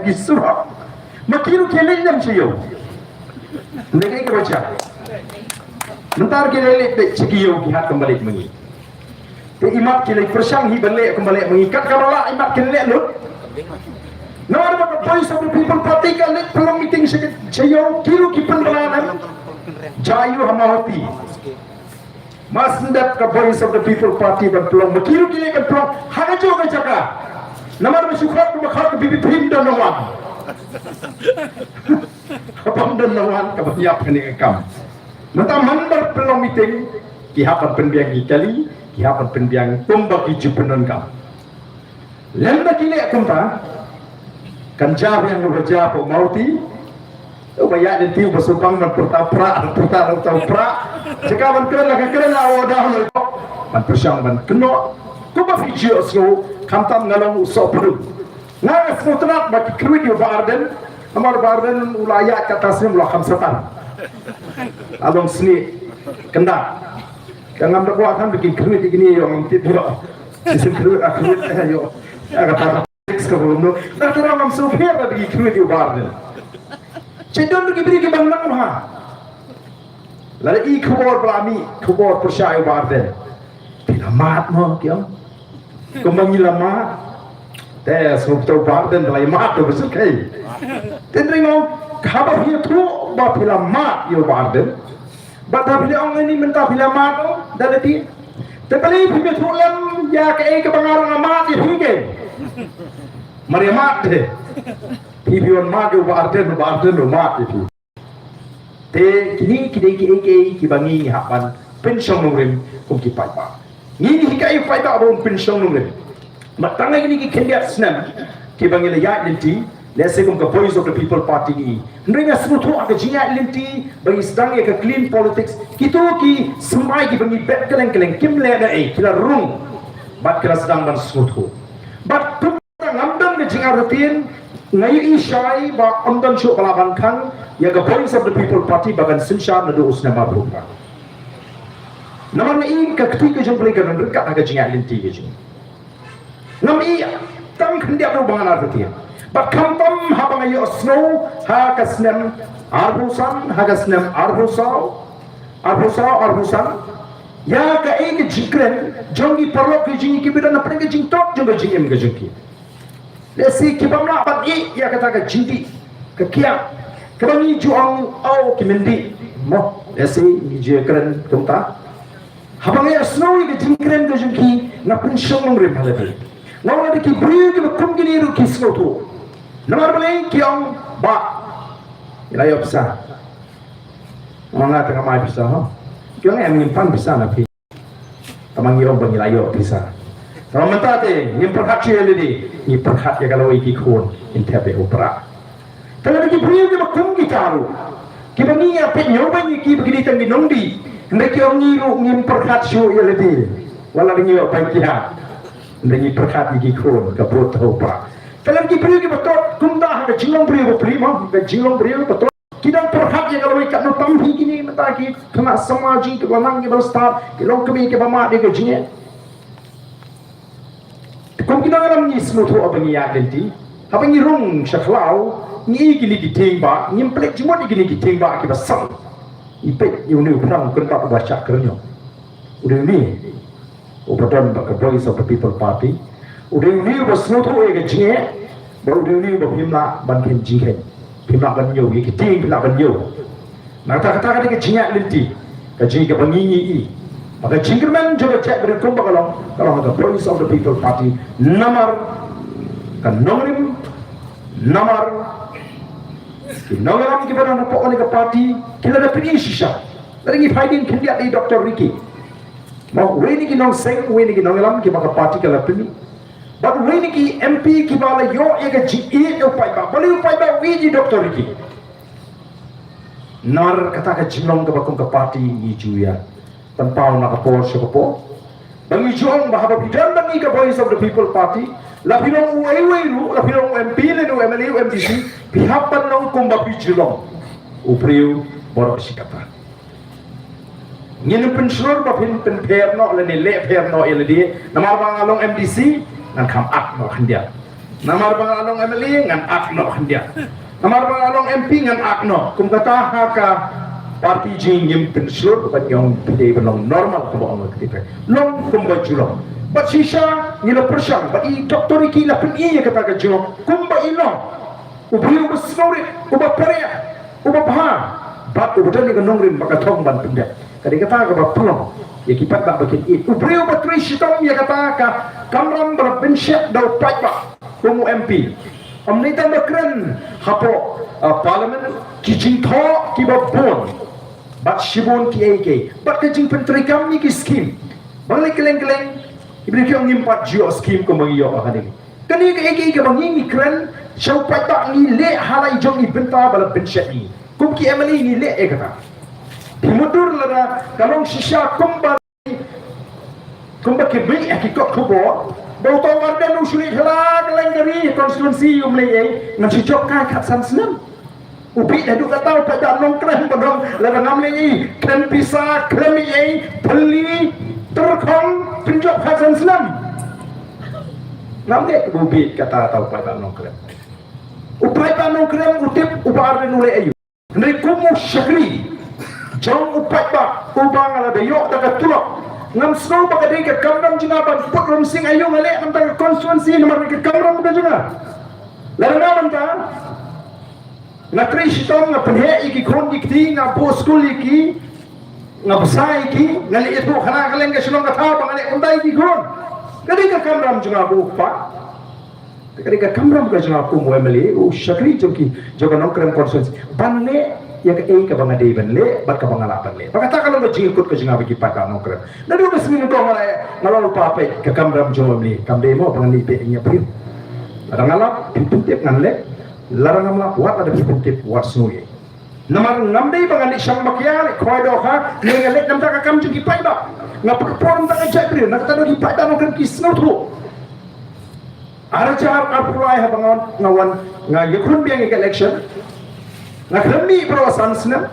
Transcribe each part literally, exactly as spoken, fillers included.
Ki surok. Ma ki ruh ki leit lem sha ïew. Ngi ka bacha. Mynta ki leit leit sha ki ïew ki hat kumba leit ma ngi. Te imat ki leit pyrshang hi ban leh kumba leh ma ngi, kat kaba lah imat ki leh lut. Namar ba ka Voice of the People Party ka leit pynlong meeting sha ki, sha ïew, ki ruh ki pynbna lem. Jia ïew ha Mawhati. Mas ndap ka Voice of the People Party ban pynlong, ma ki ruh ki leh ban pynlong ha kajuh ka jaka. Namar ba shu khot ba khot ka B B P ym don nongwan. Haba ym don nongwan ka ban ïap kane ka kam. Mynta man ban pynlong meeting, ki hap ban pynbiang ki kali, ki hap ban pynbiang kumba ki ju pyndonkam. Lem da ki leh kumta, kan jia biang ruh ba jia hapoh Mawhati. Uba ïaid lynti uba sngewbang ban pyrta prah, pyrta ruh tau prah. Jaka ban kren la ka kren la, u da ban pyrshang ban kynnoh. Kumba phi ju ïohsngew, khamtam nga long u sohpdung. Nga nga sngewtynnat ba ki kyrwit ïa u Bah Ardent, namar u Bah Ardent u la ïaid kata snem u la kham Satan. La long snieh kynda. Ka ngam da kwah kan ba kin kyrwit ïa kine, ïoh ngam tip ïoh. Shisien kyrwit, ah, kyrwit, eh, ïoh. Ïa kata ka fix ka belum no. Dah terang ngam sngewpher ba ki kyrwit ïa u Bah Ardent. Che don ki briew kiba nang ha. Lada i khubor ba la mih, khubor pyrshah ïa u Bah Ardent. Phi la mad mo ki ong. Kumba ngi la mad. Te sngewbha u Bah Ardent ba la mad to ba sngewkhei. Te hynrei nga ong haba phi ïathuh ba phi la mad ïa u Bah Ardent. Bad da phi la ong ini mynta phi la mad ong da lade. Te balei phim ïathuh lem ïa kaei kaba nga ruh nga mad ïa phi kein. Mar ïa mad te. Phi phi wan mad ïa u Bah Ardent, u Bah Ardent u mad ïa phi. Te kine ki dei kiei kiei kiba ngi ngi hap ban pynshong nongrim kum ki paidbah. Ngi ngi hikai ïa u paidbah ba un pynshong nongrim. Bad tang ha kine ki khyndiat snem kiba ngi la ïaid lynti, lehse kum ka Voice of the People Party ngi. Hynrei nga sngewthuh ha ka jingïaid lynti ba ngi sdang ïa ka clean politics, kito ki symbai kiba ngi bet kylleng kylleng kim leh da ei, ki la rung. Bad ki la sdang ban sngewthuh. Bad kum ngam don ka jingartatien, nga ïohi shai ba ym don shuh ba lah ban khang ïa ka Voice of the People Party ba kan synshar naduh u snem arphew phra. Namar nga i ka kti ka jong U Blei ka don ryngkat ha ka jingïaid lynti ka jong. Ngam i tang khyndiat ruh ba ngan artatien. Bad khamtam haba nga ïohsngew ha ka snem arphew san, ha ka snem arphew saw, arphew saw, arphew san. Ïa kaei ka jingkren jong ki paralok ki jong ngi kiba don hapdeng ka jingtlot jong ka jingim ka jong ki. Lehse ki bym lah ban ïeh ïa kata ka jingdih ka kiang kaba ngi ju ong, oh, ki myndih mo. Lehse ngi ju kren kumta. Haba nga ïohsngew ïa ka jingkren ka jong ki nga pynshong nongrim ha lade. Nga ong lada ki briew kiba kum kine ruh ki sngewthuh. Namar balei ki ong, bah, ngi la ïoh pisa. Nga ong, nga tang ngam ai pisa ho. Ki ong, em, ngim pan pisa na phi. Tangba ngi ong ba ngi la ïoh pisa. Tangba mynta te ngim pyrkhat shuh ïa lade, ngi pyrkhat ïa ka lawei ki khun, ngin thep ïa u prah. Te lada ki briew kiba kum kita ruh, kiba ngi ïa peit ñiew beiñ ïa ki ba ki dei tang ki nongdih, hynrei ki ong ngi ruh ngim pyrkhat shuh ïa lade. Wat la dang ïoh beiñ ki ha, hynrei ngi pyrkhat ïa ki khun, ka bud ha u prah. Te lada ki briew kiba tlot kumta ha ka jinglong briew bapli mo, ka jinglong briew ba tlot. Ki dang pyrkhat ïa ka lawei katno tam hi kine mynta ki khynnah samla jong ngi kiba nang kiba stad, ki longkmie kiba mad ïa ka jingeh. Kum ki nongïalam ngi sngewthuh haba ngi ïaid lynti, haba ngi rung sha khlaw, ngi i kine ki tieng bah, ngim pynleit jingmut ïa kine ki tieng bah kiba san. Ngi peit ïa une u phrang u kynbat uba shah kyrñong. U dei une uba don bad ka Voice of the People Party. U dei une uba sngewthuh ïa ka jingeh, bad u dei une uba phim lah ban kheiñ jingkheiñ. Phim lah ban ñiew ïa ki tieng, phim lah ban ñiew. Na kata, kata ka dei ka jingïaid lynti, ka jingïaid kaba ngi ngi i. Bad ka jingkyrmen jong ka jaitbynriew kumba ka long, ka long ka Voice of the People Party. Namar ka nongrim, namar ki nongïalam kiba don hapoh kane ka party ki la da pyni shisha. Lada ngi phai dien khyndiat ïa i Doctor Ricky. Mo, uwei na ki nongseng, uwei na ki nongïalam kiba ka party ka la pyni. Bad uwei na ki M P kiba la ïoh ïa ka jingïeit ïa u paidbah. Balei u paidbah u ïeit ïa i Doctor Ricky? Namar kata ka jinglong kaba kum ka party ngi ju ïa pynpaw na ka por sha ka por. Ba ngi ju ong ba haba phi don bad ngi ka Voice of the People Party, la phi long uwei uwei ruh, la phi long u M P lane u M L A, u M D C, phi hap ban long kumba phi ju long u briew baroh shi katta. Ngin ym pynshlur ba phin pynpher noh lane leh pher noh ïa lade, namar ba nga long M D C, ngan kham ak noh khyndiat. Namar ba nga long M L A ngan ak noh khyndiat. Namar ba nga long M P ngan ak noh. Kum kata ha ka party jong ngi ngim pynshlur ba ngi ong phi dei ban long normal kaba ong ka kti phi. Long kumba ju long. Bad shisha ngi la pyrshang bad i Doctor Ricky la pyni ïa kata ka jinglong kumba i long. U briew uba sngewrit, uba pyrshah, uba bha, bad uba don ïa ka nongrim ba ka thong ban pyndep. Ka dei kata kaba pynlong ïa ki paidbah ba kin ïeit. U briew uba trei shitom ïa kata ka kamram ba la pynshet da u paidbah kum u M P. Ym dei tang ba kren hapoh, uh, Parliament, ki jingthoh kiba bun bad shibun kiei kiei bad ka jingpyntreikam ïa ki skim. Ba ngi leh kylleng kylleng, i briew ki ong ngim pat ju ïoh skim kumba ngi ïoh ha kane. Kane kaei kaei kaba ngi ngi kren sha u paidbah ngi leh ha la i jong i bynta ba la pynshet ïa ngi kum ki M L A. Ngi leh ïa kata. Phi mutdur lada ka long shisha kumba, kumba ki mih ha ki kot khubor ba uto u Ardent u shu leit ha la kylleng ka ri constituency um leh ei, ngan shu jop kai khatsan snem. U bit haduh katta u paidbah Nongkrem ba dang, lada ngam leh ei, khlem pisa, khlem ei, pynlong, tyrkhong, pynjop khatsan snem. Ngam leh kaba u bit kata, kata u paidbah Nongkrem. U paidbah Nongkrem u tip u Bah Ardent u leh aïu. Hynrei kum u shakri jong u paidbah uba nga la da ïoh da ka tulop, ngam sngew ba ka dei ka kamram jong nga ban put rynsiang aïu nga leh namar ka constituency, namar ka kamram ka jong nga. Lada nga mynta nga trei shitom, nga pynheh ïa ki khun ki kti, nga buh skul ïa ki, nga bsa ïa ki, nga leit ïathuh khana kylleng ka shnong ka thaw ba nga leh kumta ïa ki khun. Ka dei ka kamram jong nga, u kpa. Ka dei ka kamram ka jong nga kum u M L A, u shakri jong ki, jong ka Nongkrem constituency, ban leh ïa kaei kaba nga dei ban leh bad kaba nga lah ban leh. Ba kata ka long ka jingkut ka jong nga bad ki paidbah Nongkrem. Naduh ka sngi nyngkong nga la, nga la lypa peit ka kamram jong u M L A. Kam dei mo ba ngan leit beh ïa ki briew. Lada nga lap, phi pyntip ngan leh. Lada ngam lap, wat lada phi pyntip, wat sngew ei. Namar ngam dei ba ngan leit shang makia, leit khwai dohkha, ne ngan leh namar ka kam jong ki paidbah. Nga pyrkhat namar ka jaitbynriew, na kata ka daw ki paidbah Nongkrem ki sngewthuh. Ar hajar arphew lai haba nga wan, nga wan, nga ïakhun biang ïa ka election. Nga khlem mih baroh san snem.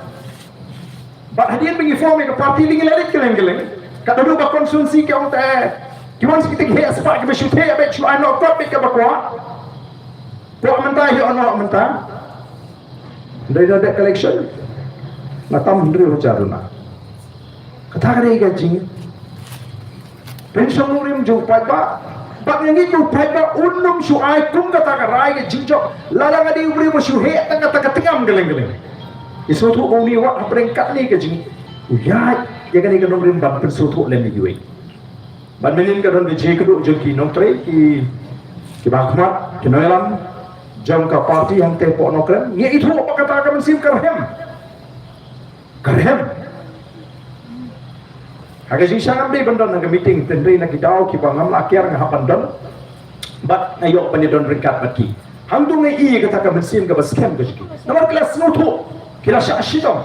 Bad hadien ba ngi form ïa ka party, ngi la leit kylleng kylleng. Ka daw ba constituency ki ong te, ki wan sha kita ki heh spah kiba shu theh beit, shu ai noh kot beit kaba kwah. Kwah mynta, ïoh noh mynta. Hynrei da dep ka election, nga tam hynriew hajar duna. Kata ka dei ka jing pynshong nongrim jong u paidbah. Bad nga ngeit ba u paidbah un ym shu ai kum kata ka rai ka jingjop lada nga dei u briew ba shu heh tang kata ka tnga kylleng kylleng. Ngi sngewthuh ba une wat hapdeng katne ka jing, u ïaid ïa kane ka nongrim ban pynsngewthuh lem ïa kiwei. Bad mynnin ka don ka jingkynduh jong ki nongtrei, ki, kiba khmat, ki nongïalam jong ka party hangtei hapoh Nongkrem. Ngi ithuh ba kata ka mynsiem ka rhem. Ka rhem. Ha ka jingshisha ngam dei ban don ha ka meeting, hynrei na ki daw kiba ngam lah kiar nga hap ban don. Bad nga ïoh ban ïadon ryngkat bad ki. Hangto nga ïohi ïa kata ka mynsiem kaba skhem ka jong ki. Namar ki la sngewthuh, ki la shah shitom.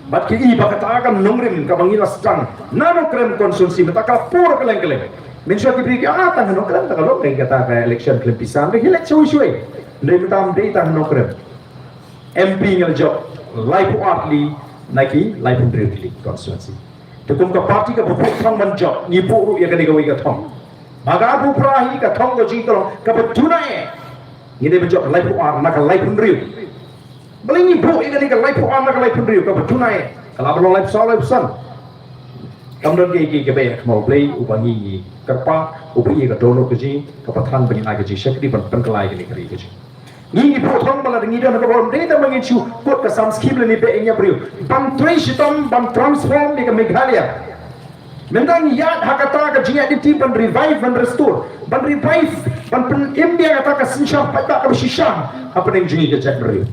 Bad ki ïohi ba kata ka nongrim kaba ngi la sdang na Nongkrem constituency mynta ka la pur kylleng kylleng. Mynshuwa ki briew ki ong, ah, tang ha Nongkrem tang ka long, kata ka election khlem pisa, hynrei ki leit shawei shawei. Hynrei mynta ym dei tang ha Nongkrem. M P nga la jop laiphew ar tylli na ki laiphew hynriew tylli constituency. Te kum ka party kaba buh thong ban jop, ngi buh ruh ïa kane kawei ka thong. Ba ka arphew phra hi ka thong ka jong ngi ka long kaba duna eh. Ngi dei ban jop laiphew ar na ka laiphew hynriew. Balei ngi buh ïa kane ka laiphew ar na ka laiphew hynriew kaba duna eh? Ka lah ban long laiphew saw, laiphew san. Kam don kiei kiei kiba eh ha khmat U Blei uba ngi, ngi kyrpad, uba ïa ka dohnud ka jong ngi, kaba thrang ba ngin ai ka jingshakri ban pynkylla ïa kane ka ri ka jong ngi. Ngi, ngi buh thong ba lada ngi don ha ka bor, ym dei tang ba ngin shu kut ka sam skim lane beh ïa ki briew. Ban trei shitom, ban transform ïa ka Meghalaya. Mynta ngi ïaid ha kata ka jingïaid lynti ban revive, ban restore, ban revive, ban pynim ïa kata ka synshar paidbah kaba shisha hapdeng jong ngi ka jaitbynriew.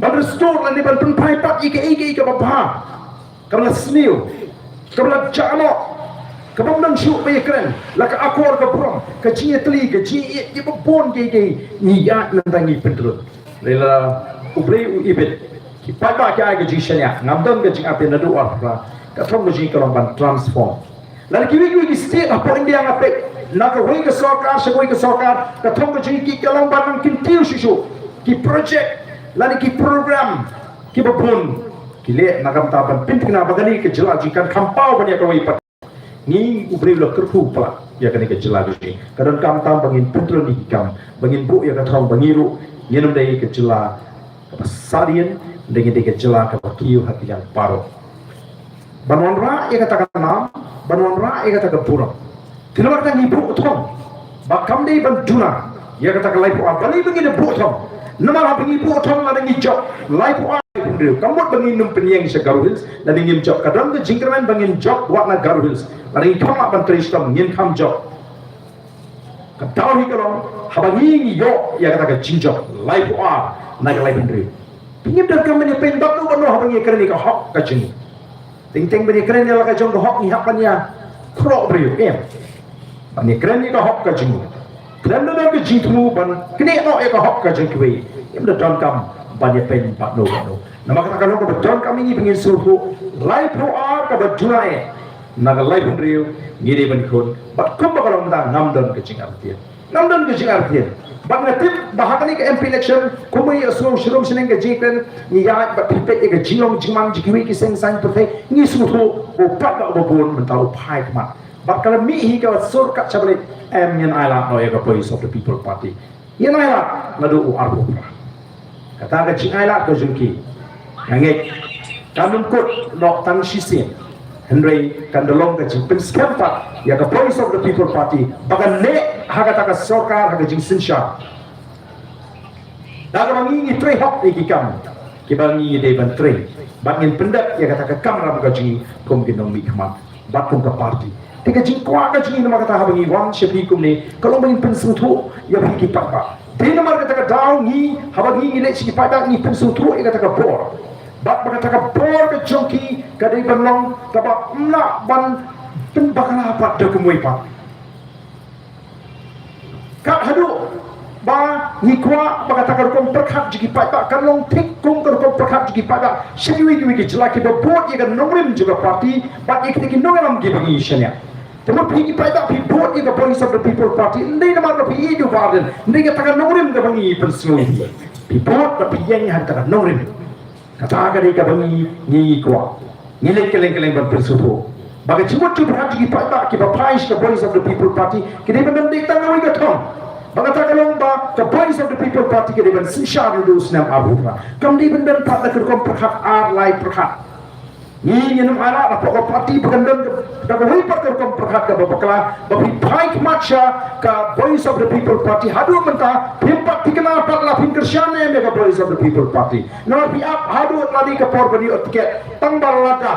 Ban restore lane ban pynphai pat ïa kaei kaei kaba bha. Kaba la sniew, kaba la jah noh, kaba ym don shuh ba ïakren, la ka akor ka burom, ka jingïatylli, ka jingïeit, kiba bun kiei kiei, ngi ïaid mynta ngi pyntlun. Lada U Blei u ibit, ki paidbah ki ai ka jingshaniah, ngam don ka jingapeit naduh arphew phra, ka thong ka jong ngi ka long ban transform. Lada kiwei kiwei ki state hapoh India nga peit, na kawei ka sorkar sha kawei ka sorkar, ka thong ka jong ngi ka long ban nang kyntiew shuh shuh ki project lane ki program kiba bun ki leh na ka bynta ban pynthikna ba kane ka jylla jong ngi kan kham paw ban ïa kawei pat. Ngi, U Blei u la kyrkhu palat. ïa kane ka jylla ka jong ngi. Ka donkam tam ba ngin pyntrei ïa ki kam, ba ngin buh ïa ka thong ba ngi ruh ngin ym dei ka jylla kaba sahdien, hynrei ngin dei ka jylla kaba kiew ha ki liang baroh. Ban wanrah ïa kata ka nam, ban wanrah ïa kata ka burom. Te namar kata ngi buh thong ba kam dei ban duna ïa kata ka laiphew ar, balei ba ngin da buh thong? Namar haba ngi buh thong lada ngi jop laiphew ar, laiphew hynriew, kam mut ba ngin ym pynïeng sha Garo Hills. Lada ngim jop, ka don ka jingkyrmen ba ngin jop wat na Garo Hills. Lada ngi kham lah ban trei shitom, ngin kham jop. Ka daw hi ka long, haba ngi ngi ïoh ïa kata ka jingjop laiphew ar na ka laiphew hynriew, ngim donkam ban ïa pynbeit bad no bad no haba ngi kren ïa ka hok ka jong ngi. Teng teng ban ïa kren ïa la ka jong ka hok ngi hap ban ïa khroh briew, em. Ban ïa kren ïa ka hok ka jong ngi, khlem da don ka jingthmu ban knieh noh ïa ka hok ka jong kiwei, ngim da donkam ban ïa pynbeit bad no bad no. Namar kata ka long kaba donkam ïa ngi ba ngin sngewthuh, laiphew ar kaba duna eh na ka laiphew hynriew ngi dei ban khun. Bad kumba ka long mynta, ngam don ka jingartatien, ngam don ka jingartatien. Bad nga tip ba ha kane ka M P election, kumba ïa sngew sharum shaneng ka jingkren, ngi ïaid bad phi peit ïa ka jinglong jingman jong kiwei ki seng saiñ pyrthei, ngi sngewthuh u paidbah uba bun mynta u phai khmat. Bad ka la mih hi ka sur kat sha balei em ngin ailad noh ïa ka Voice of the People Party. Ngin ailad naduh u arphew phra. Kata ka jingailad ka jong ki, nga ngeit kan ym kut noh tang shisien, hynrei kan da long ka jingpynskhem pat ïa ka Voice of the People Party ba kan neh ha kata ka sorkar ha ka jingsynshar. Da kaba ngi ngi trei hok ïa ki kam kiba ngi ngi dei ban trei, bad ngin pyndep ïa kata ka kamram ka jong ngi kum ki nongmihkhmat bad kum ka party. Te ka jingkwah ka jong ngi namar kata haba ngi wan sha phi kumne, ka long ba ngin pynsngewthuh ïa phi ki paidbah. Te namar kata ka daw ngi, haba ngi ngi leit sha ki paidbah, ngi pynsngewthuh ïa kata ka bor. Bad ba kata ka bor ka jong ki ka dei ban long kaba ym lah ban pynbakla pat da kumwei pat. Kat haduh ba ngi kwah ba kata ka rukom pyrkhat jong ki paidbah kan long thik kum ka rukom pyrkhat jong ki paidbah sha kiwei kiwei ki jylla kiba bud ïa ka nongrim jong ka party bad ïa kita ki nongïalam kiba ngi shaniah. Te mut phi ki paidbah phi bud ïa ka Voice of the People Party, ym dei namar ba phi ïeit ïa u Bah Ardent, ym dei kata ka nongrim kaba ngi pynsngew ïa phi. Phi bud bad phi ïeng ha kata ka nongrim. Kata ka dei kaba ngi, ngi, ngi kwah. Ngi leit kylleng kylleng ban pynsngewthuh ba ka jingmut jingpyrkhat jong ki paidbah kiba phai sha ka Voice of the People Party ki dei ban don dei tang kawei ka thong. Ba kata ka long ba ka Voice of the People Party ka dei ban synshar naduh u snem arphew phra. Kam dei ban don pat da ka rukom pyrkhat ar lai pyrkhat. Ngi ngin ym ailad hapoh ka party ba kan don da kawei pat ka rukom pyrkhat kaba bakla. Ba phi phai khmat sha ka Voice of the People Party haduh mynta phim pat thikna pat la phin kyrshan ne em ïa ka Voice of the People Party. Namar phi ap haduh lade ka por ban ïoh tiket tang ba lada.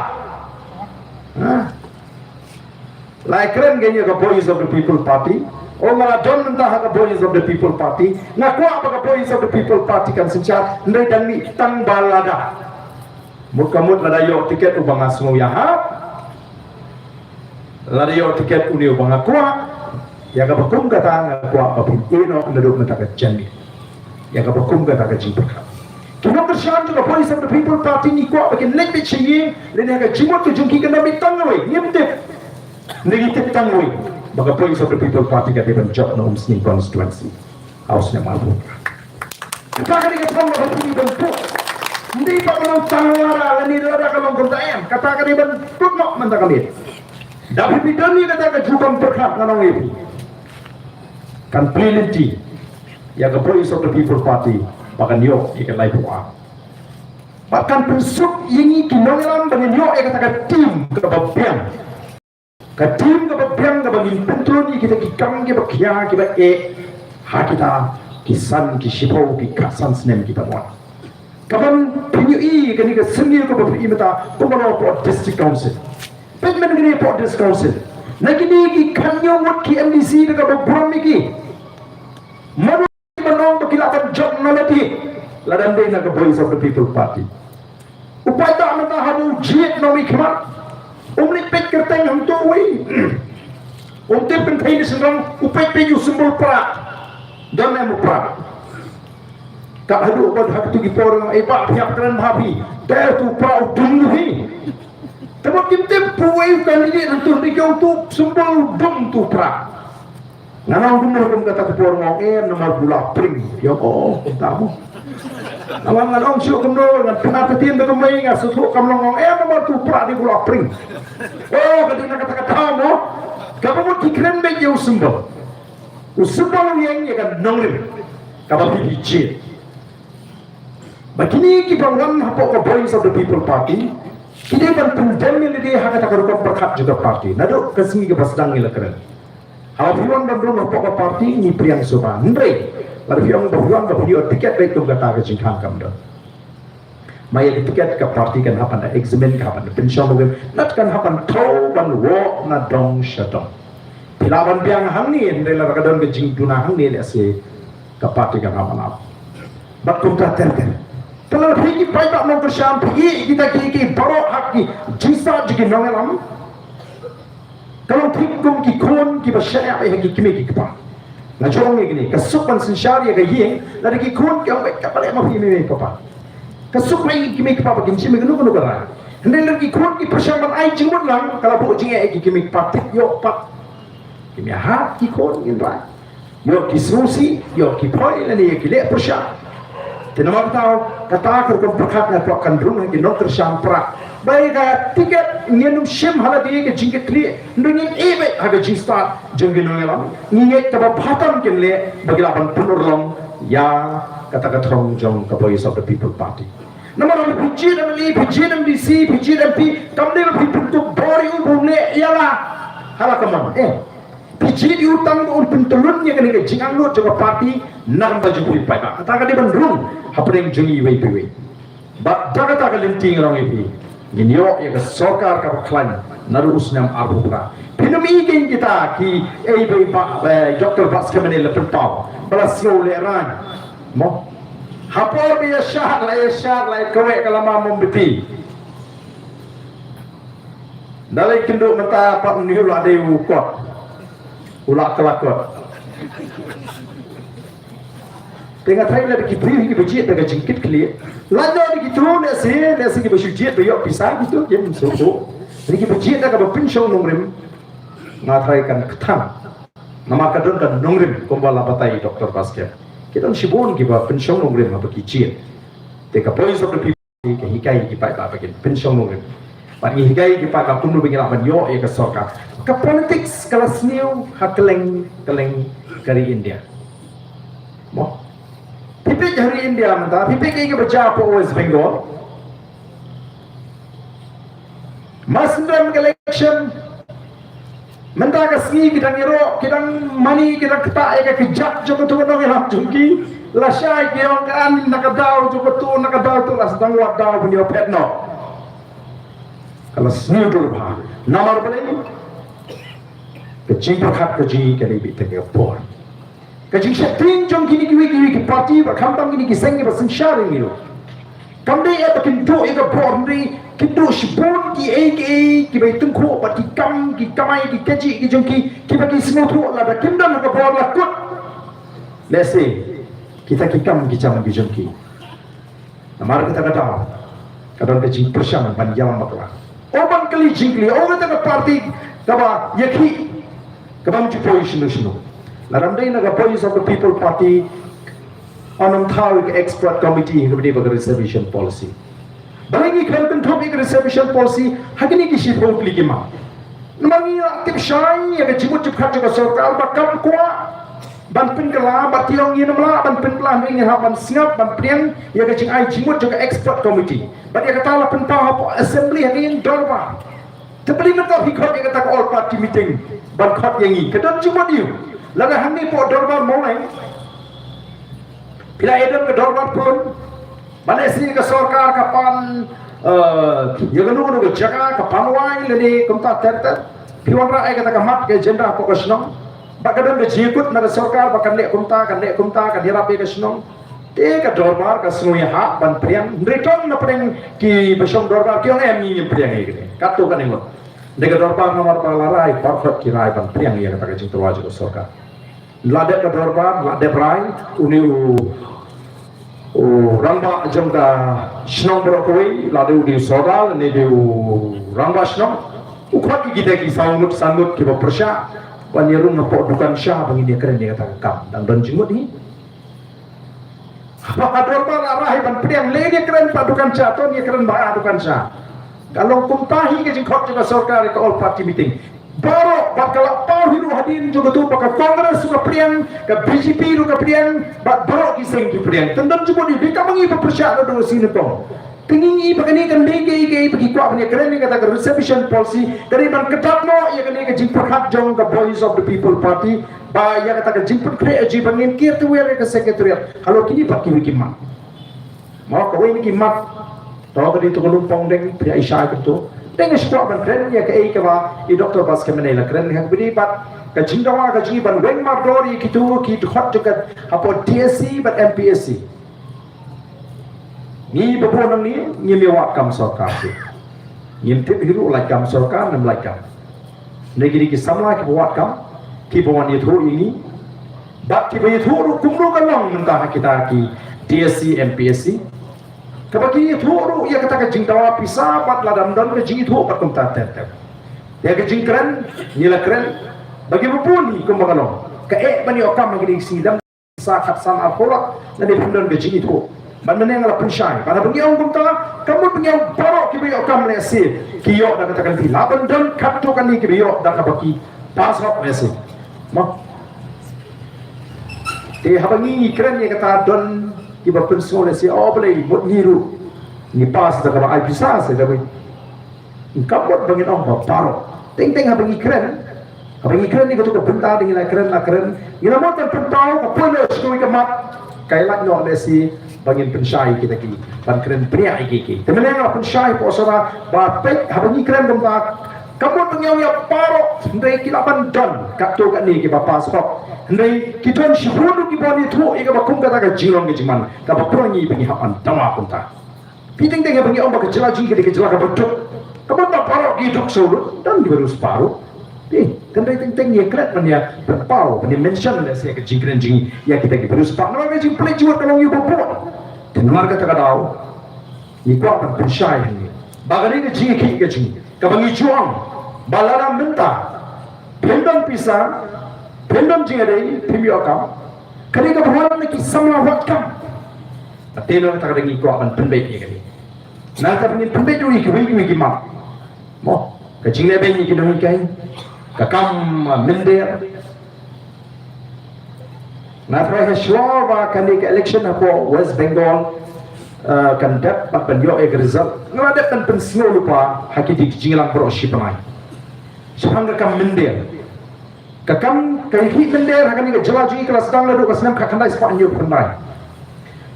Ha? La kren ka ïa ka Voice of the People Party. O nga la don mynta ha ka Voice of the People Party. Nga kwah ba ka Voice of the People Party kan synshar, hynrei dang mih tang ba lada. Mut ka mut lada ïoh tiket uba nga sngew ïahap. Lada ïoh tiket une uba nga kwah. Ïa kaba kum kata nga kwah ba phin ïeh noh naduh mynta ka janmiet. Ïa kaba kum kata ka jingpyrkhat. Ki nongkyrshan jong ka Voice of the People Party ngi kwah ba kin leit beit sha ïing, lane ka jingmut ka jong ki kan da beit tang kawei, ngim tip. Ngi tip tang kawei ba ka Voice of the People Party ka dei ban jop na Umsning constituency. House number four. Kata ka dei ka thong kaba phi ban buh. Ym dei ba ka long tang lada, lane lada ka long kumta, em. Kata ka dei ban buh noh mynta ka miet. Da phi phi don ïa kata ka jubab pyrkhat, nga ong ïa phi, kan plie lynti ïa ka Voice of the People Party ba kan ïoh ïa ka laiphew ar. Bad kan pynsuk ïa ngi ki nongïalam ba ngin ïoh ïa kata ka team kaba biang. Ka team kaba biang kaba ngin pyntrun ïa kita ki kam kiba khia kiba eh ha kita ki san ki shiphew ki khatsan snem kiba wan. Kaban pynïohi kane ka syrngiew kaba phi mynta kumba long hapoh District Council. Peit mynta kane hapoh District Council. Na kine ki khathynñiew ngut ki M D C da kaba burom ïa ki. Mano ban ong ba ki lah ban jop na lade lada ym dei na ka Voice of the People Party. U paidbah mynta haba u jied nongmihkhmat, um leit peit kyrteng hangto uwei. Um tip kynthei ne shynrang, u peit peit u symbol prah. Don em u prah? Kat haduh ba ha kito ki por nga ong, "Eh bah, phi hap kren bha phi." Te uto u prah u dum hi. Te ba kim tip uwei u candidate hangto, hynrei uto u symbol u dum, uto u prah. Nga ong kumno kum kata ka por, nga ong em namar ba u la pring. Ïa, oh, kumta mo. Namar nga ong shuh kumno, ngan pynartatien da kumne, nga sngewthuh kam long, nga ong em namar uto u prah dei ba u la pring. Oh, ka dei na kata ka daw mo. Kaba mut ki kren beit ïa u symbol. U symbol u ïeng ïa ka nongrim. Kaba phi phi jied. Ba kine kiba wan hapoh ka Voice of the People Party, ki dei ban pyndem ïa lade ha kata ka rukom pyrkhat jong ka party. Naduh ka sngi kaba sdang ngi la kren. Haba phi wan ban rung hapoh ka party, ngi pdiang shuwa. Hynrei lada phi ong ba phi wan ba phi ïoh tiket beit, kum kata ka jingkhang kam don. Ma ïa ka tiket ka party kan hap ban da examine, kan hap ban da pynshong ruh, nat kan hap ban thew ban wad na dong sha dong. Phi lah ban biang hangne, hynrei lada ka don ka jingduna hangne, lehse ka party kan hap ban ap. Bad kumta ter ter. Te lada phi ki paidbah nongkyrshan, phi ïeh ïa kita ki, ki baroh ha ki jingstad jong ki nongïalam, ka long thik kum ki khun kiba shah ïa ki kmie ki kpa. Nga ju ong ïa kine, ka suk ban synshar ïa ka ïing, lada ki khun ki ong, "Beit, kaba leh ma phi mei mei papa." Ka suk ïa ki kmie ki kpa ba kin shim ïa kano kano ka rai. Hynrei lada ki khun ki pyrshang ban ai jingmut lang, ka la buh jingeh ïa ki kmie ki kpa, tip ïoh pat. Ki mih ha ki khun ngin rai. Ïoh ki sngewsih, ïoh ki poi lane ïoh ki leh pyrshah. Te namar kata, kata ka rukom pyrkhat nga kwah kan rung ha ki nongkyrshan pra. Ba ïa ka tiket ngin ym shim ha lade ka jingkitkhlieh, hynrei ngin ïeh beit ha ka jingstad jong ki nongïalam. Ngi ngeit kaba bha tam kin leh ba ki lah ban pynurlong ïa kata ka thong jong ka Voice of the People Party. Namar ba phi jied MLA, phi jied MDC, phi jied MP, kam dei ba phi pynkup bor ïa u ba un leh ïa la ha la ka mon. Eh. Phi jied ïa u tang ba un pyntyllun ïa kane ka jingangnud jong ka party na ka bynta jong phi paidbah. Kata ka dei ban rung hapdeng jong ngi iwei pa iwei. Bad da kata ka lynti nga ong ïa phi, ngin ïoh ïa ka sorkar kaba khlaiñ naduh u snem arphew phra. Phin ym i kein kita kiei ba i Bah, eh, Doctor Batskhem ne la pynpaw ba la sngew lehraiñ. Mo. Ha por ba ïa shad la ïa shad la ïa kaweh ka lama mombati. Da la ïakynduh mynta pat une u la dei u kot. U la kylla kot. Te nga tharai lada ki briew kiba jied da ka jingkitkhlieh, lada da kito lehse, lehse kiba shu jied ba ïoh pisa kito kim sngewthuh. Lada kiba jied da kaba pynshong nongrim, nga tharai kan kthang. Namar ka don ka nongrim kumba la batai Doctor Batskhem. Ki don shibun kiba pynshong nongrim haba ki jied. Te ka Voice of the People ka hikai ki paidbah ba kin pynshong nongrim. Bad ngi hikai ki paidbah kumno ba ngi lah ban ïoh ïa ka sorkar. Ka politics ka la sniew ha kylleng kylleng ka ri India. Mo. Phi peit ha ri India mynta, phi peit kaei kaba jia hapoh West Bengal. Mar sdang ka election, mynta ka sngi ki dang ïaroh, ki dang mane, ki dang ktah ïa ka kjat jong kato ka nongïalam jong ki. Lashai ki ong ka an na ka daw jong kato, na ka daw to, la sdang wad daw ban ïoh phet noh. Ka la sniew dur bha. Namar balei? Ka jingpyrkhat ka jong ngi ka dei beit tang ïa ka bor. Ka jingsheptieng jong kine kiwei kiwei ki party bad khamtam kine ki seng kiba synshar ïa ngi ruh. Kam dei ïa ba kin duh ïa ka bor, hynrei kin duh shibun kiei kiei kiba ïatyngkhuh bad ki kam, ki kamai, ki kajih ki jong ki, kiba ki sngewthuh lada kim don ha ka bor la kut, lehse kita ki kam ki jam ki jong ki. Namar kata ka daw ka don ka jingpyrshang ban ïalam bakla. O ban kylli jingkylli, o kata ka party kaba ïakhih, kaba ym ju poi shano shano. Lada ym dei na ka Voice of the People Party, yn ym thaw ïa ka expert committee kaba dei bad ka reservation policy. Balei ngi khlem kynthup ïa ka reservation policy ha kine ki shiphew tylli ki month? Namar ngi la tip shai ïa ka jingmut jingpyrkhat jong ka sorkar ba kam kwah ban pynkylla, bad ki ong ngin ym lah ban pynkylla, ngi hap ban sngap ban pdiang ïa ka jingai jingmut jong ka expert committee. Bad ïa kata la pynpaw hapoh assembly ha ka ïing dorbar. Te balei mynta phi khot ïa kata ka all party meeting ban khot ïa ngi? Ka don jingmut aïu? Lada hangne hapoh dorbar Mawlai phi la ïa don ka dorbar pun, ba lehse ka sorkar ka pan, eh, ïa kano kano ka jaka, ka pan wai lane kumta ter ter. Phi wanrah ïa kata ka mat ka agenda hapoh ka shnong. Ba ka don ka jingkut na ka sorkar ba kan leh kumta, kan leh kumta, kan ïarap ïa ka shnong. Te ka dorbar ka sngew ïahap ban pdiang. Hynrei tang na pdeng kiba shong dorbar ki ong em, ngi ngim pdiang ïa kane. Kato kane ngut. Te ka dorbar namar ba la rai, baroh ki rai ban pdiang ïa kata ka jingtyrwa jong ka sorkar. La dep ka dorbar, la dep rai, une u, u rangbah jong ka shnong baroh kawei, la dei une u sordar, une dei u rangbah shnong. U khot ïa kita ki saw ngut san ngut kiba pyrshah ban ïarung hapoh dukan sha ba ngin ïakren ïa kata ka kam. Dang don jingmut hi. Haba ka dorbar la rai ban pdiang, leh ïakren pat dukan sha, to ïakren bha dukan sha. Ka long kumta hi ka jingkhot jong ka sorkar ïa ka all party meeting. Baroh Bad ka la paw hi ruh hadien jong katu ba ka Congress ruh ka pdiang, ka B J P ruh ka pdiang, bad baroh ki seng ki pdiang. Te don jingmut ïa ka ma ngi ba pyrshah na dong sien nyngkong. Te ngi ngi ba kane kan dei kaei kaei ba ki kwah ban ïakren ïa kata ka reservation policy, ka dei ban kdap noh ïa kane ka jingpyrkhat jong ka Voice of the People Party, ba ïa kata ka jingpynkhreh jong i ba ngin kiar te wer ïa ka secretariat halor kine pat kiwei ki mat. Mo kawei na ki mat, to ka dei to ka lum pong deng phi ai shai kumto. Deng shuwa ban kren ïa kaei kaba i Doctor Baske mynne la kren ïa ka bidi bad ka jingdawa ka jingban weng mardor ïa kitu ki dkhot jong ka hapoh D S C bad M P S C. Ngi ba bun nangne ngim ïa wad kam sorkar te. Ngim tip hi ruh lait kam sorkar ne em lait kam. Ne kine ki samla kiba wad kam, kiba wan ïathuh ïa ngi. Bad kiba ïathuh ruh kumno ka long mynta ha kita ki D S C, M P S C. Kaba ki ïathuh ruh ïa kata ka jingdawa pisa bad lada ym don ka jingïathuh bad kumta ter ter. Ïa ka jingkren, ngi la kren, ba kiba bun hi kumba ka long. Ka eh ban ïoh kam ha kine ki sngi dang sa khatsan arphew lak, lane phim don ka jingïathuh. Ban mynne nga la pynshai, ban haba ngi ong kumta, ka mut ba ngi ong baroh kiba ïoh kam lehse ki ïoh da kata ka lynti. La ban don katto katne kiba ïoh da kaba ki pass hok lehse. Mo. Te haba ngi kren ïa kata don kiba pynsngew lehse, oh balei mut ngi ruh ngi pass da kaba ai pisa se da bai. Ka mut ba ngin ong ba baroh. Teng teng haba ngi kren, haba ngi kren ïa katu ka bynta dang ngi la kren la kren. Ngi la mut ban pynpaw ka poi leh sha kawei ka mat. Ka ïalait noh lehse ba ngin pynshai kita ki ban kren bniah ïa ki ki. Te mynne nga la pynshai hapoh Sohra ba peit haba ngi kren bynta. Ka mut ba ngi ong ïa baroh hynrei ki lah ban don katto katne kiba pass hok. Hynrei ki don shibun ruh kiba wan ïathuh ïa kaba kum kata ka jinglong ka jingman kaba pynlong ïa ngi ba ngi hap ban dawa kumta. Phi teng teng ba ngi ong ba ka jylla jong ngi ka dei ka jylla kaba duk. Kaba ba baroh ki duk shuh ruh, don kiba riewspah ruh. Te, teng teng teng ïa klet ban ïa pynpaw, ban ïa mention lehse ka jingkren jong ngi ïa kita kiba riewspah. Namar ka jingpynleit jingmut ka long ïa u ba bun. Te namar kata ka daw, ngi kwah ban pynshai hangne. Ba ka dei ka jingïakhih ka jong ngi. Kaba ngi ju ong, ba lada mynta phim don pisa, phim don jingïadei, phim ïoh kam. Ka dei kaba wan na ki samla wad kam. Te na kata ka dei ngi kwah ban pynbeit ïa kane. Na kata ngin pynbeit ruh ïa kiwei kiwei ki mat. Mo, ka jingleh beiñ ïa ki nonghikai, ka kam, uh, mynder. Nga tharai ha shuwa ba kane ka election hapoh West Bengal, uh, kan dep bad ban ïoh ïa ka result. Nga la dep ban pynsngew lypa ha ki dieng ki jingïalang baroh shi bnai. Shaphang ka kam mynder. Ka kam ka ïakhih mynder ha kane ka jylla jong ngi ka la sdang naduh ka snem khatkhyndai spah hynñiewphew khyndai.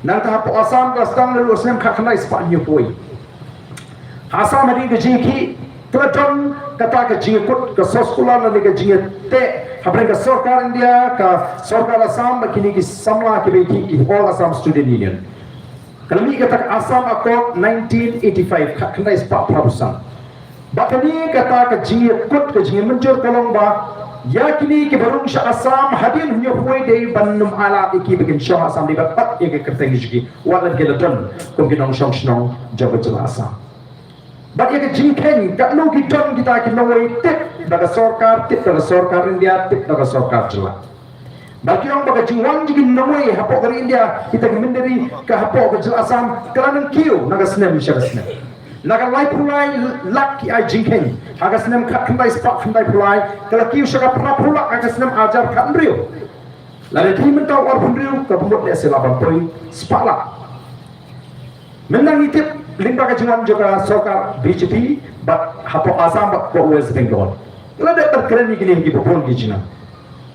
Nangta hapoh Assam ka la sdang naduh ka snem khatkhyndai spah hynñiewphew wei. Ha Assam hadien ka jingïakhih ka la don kata ka jingïakut ka soskular lane ka jingïateh hapdeng ka sorkar India, ka sorkar Assam bad kine ki samla kiba ïakhih ki All Assam Student Union. Ka la mih kata ka Assam Accord nineteen eighty-five, khatkhyndai spah phra phew san. Ba kane kata ka jingïakut ka jingïamynjur ka long ba ïa kine kiba rung sha Assam hadien hynñiewphew wei dei ban ym ailad ïa ki ba kin shong Assam, dei ban bat ïa ka kyrteng jong ki wat la ki la don kum ki nongshong shnong jong ka jylla Assam. Bad ïa ka jingkheiñ katno ki don kita ki nongwei tip da ka sorkar, tip da ka sorkar India, tip da ka sorkar jylla. Ba ki ong ba ka jingwan jong ki nongwei hapoh ka ri India, kita ki mynder ri ka hapoh ka jylla Assam, ka la nang kiew na ka snem sha ka snem. Na ka laiphew lai lak ki ai jingkheiñ ha ka snem khatkhyndai spah khyndaiphew lai, ka la kiew sha ka phraphew lak ha ka snem arhajar khathynriew. Lada dei mynta u arphew hynriew ka mut lehse lah ban poi spah lak. Mynta ngi tip lyngba ka jingwan jong ka sorkar B J P bad hapoh Assam bad hapoh West Bengal. Lada ban kren ïa kine kiba bun ki jingwan.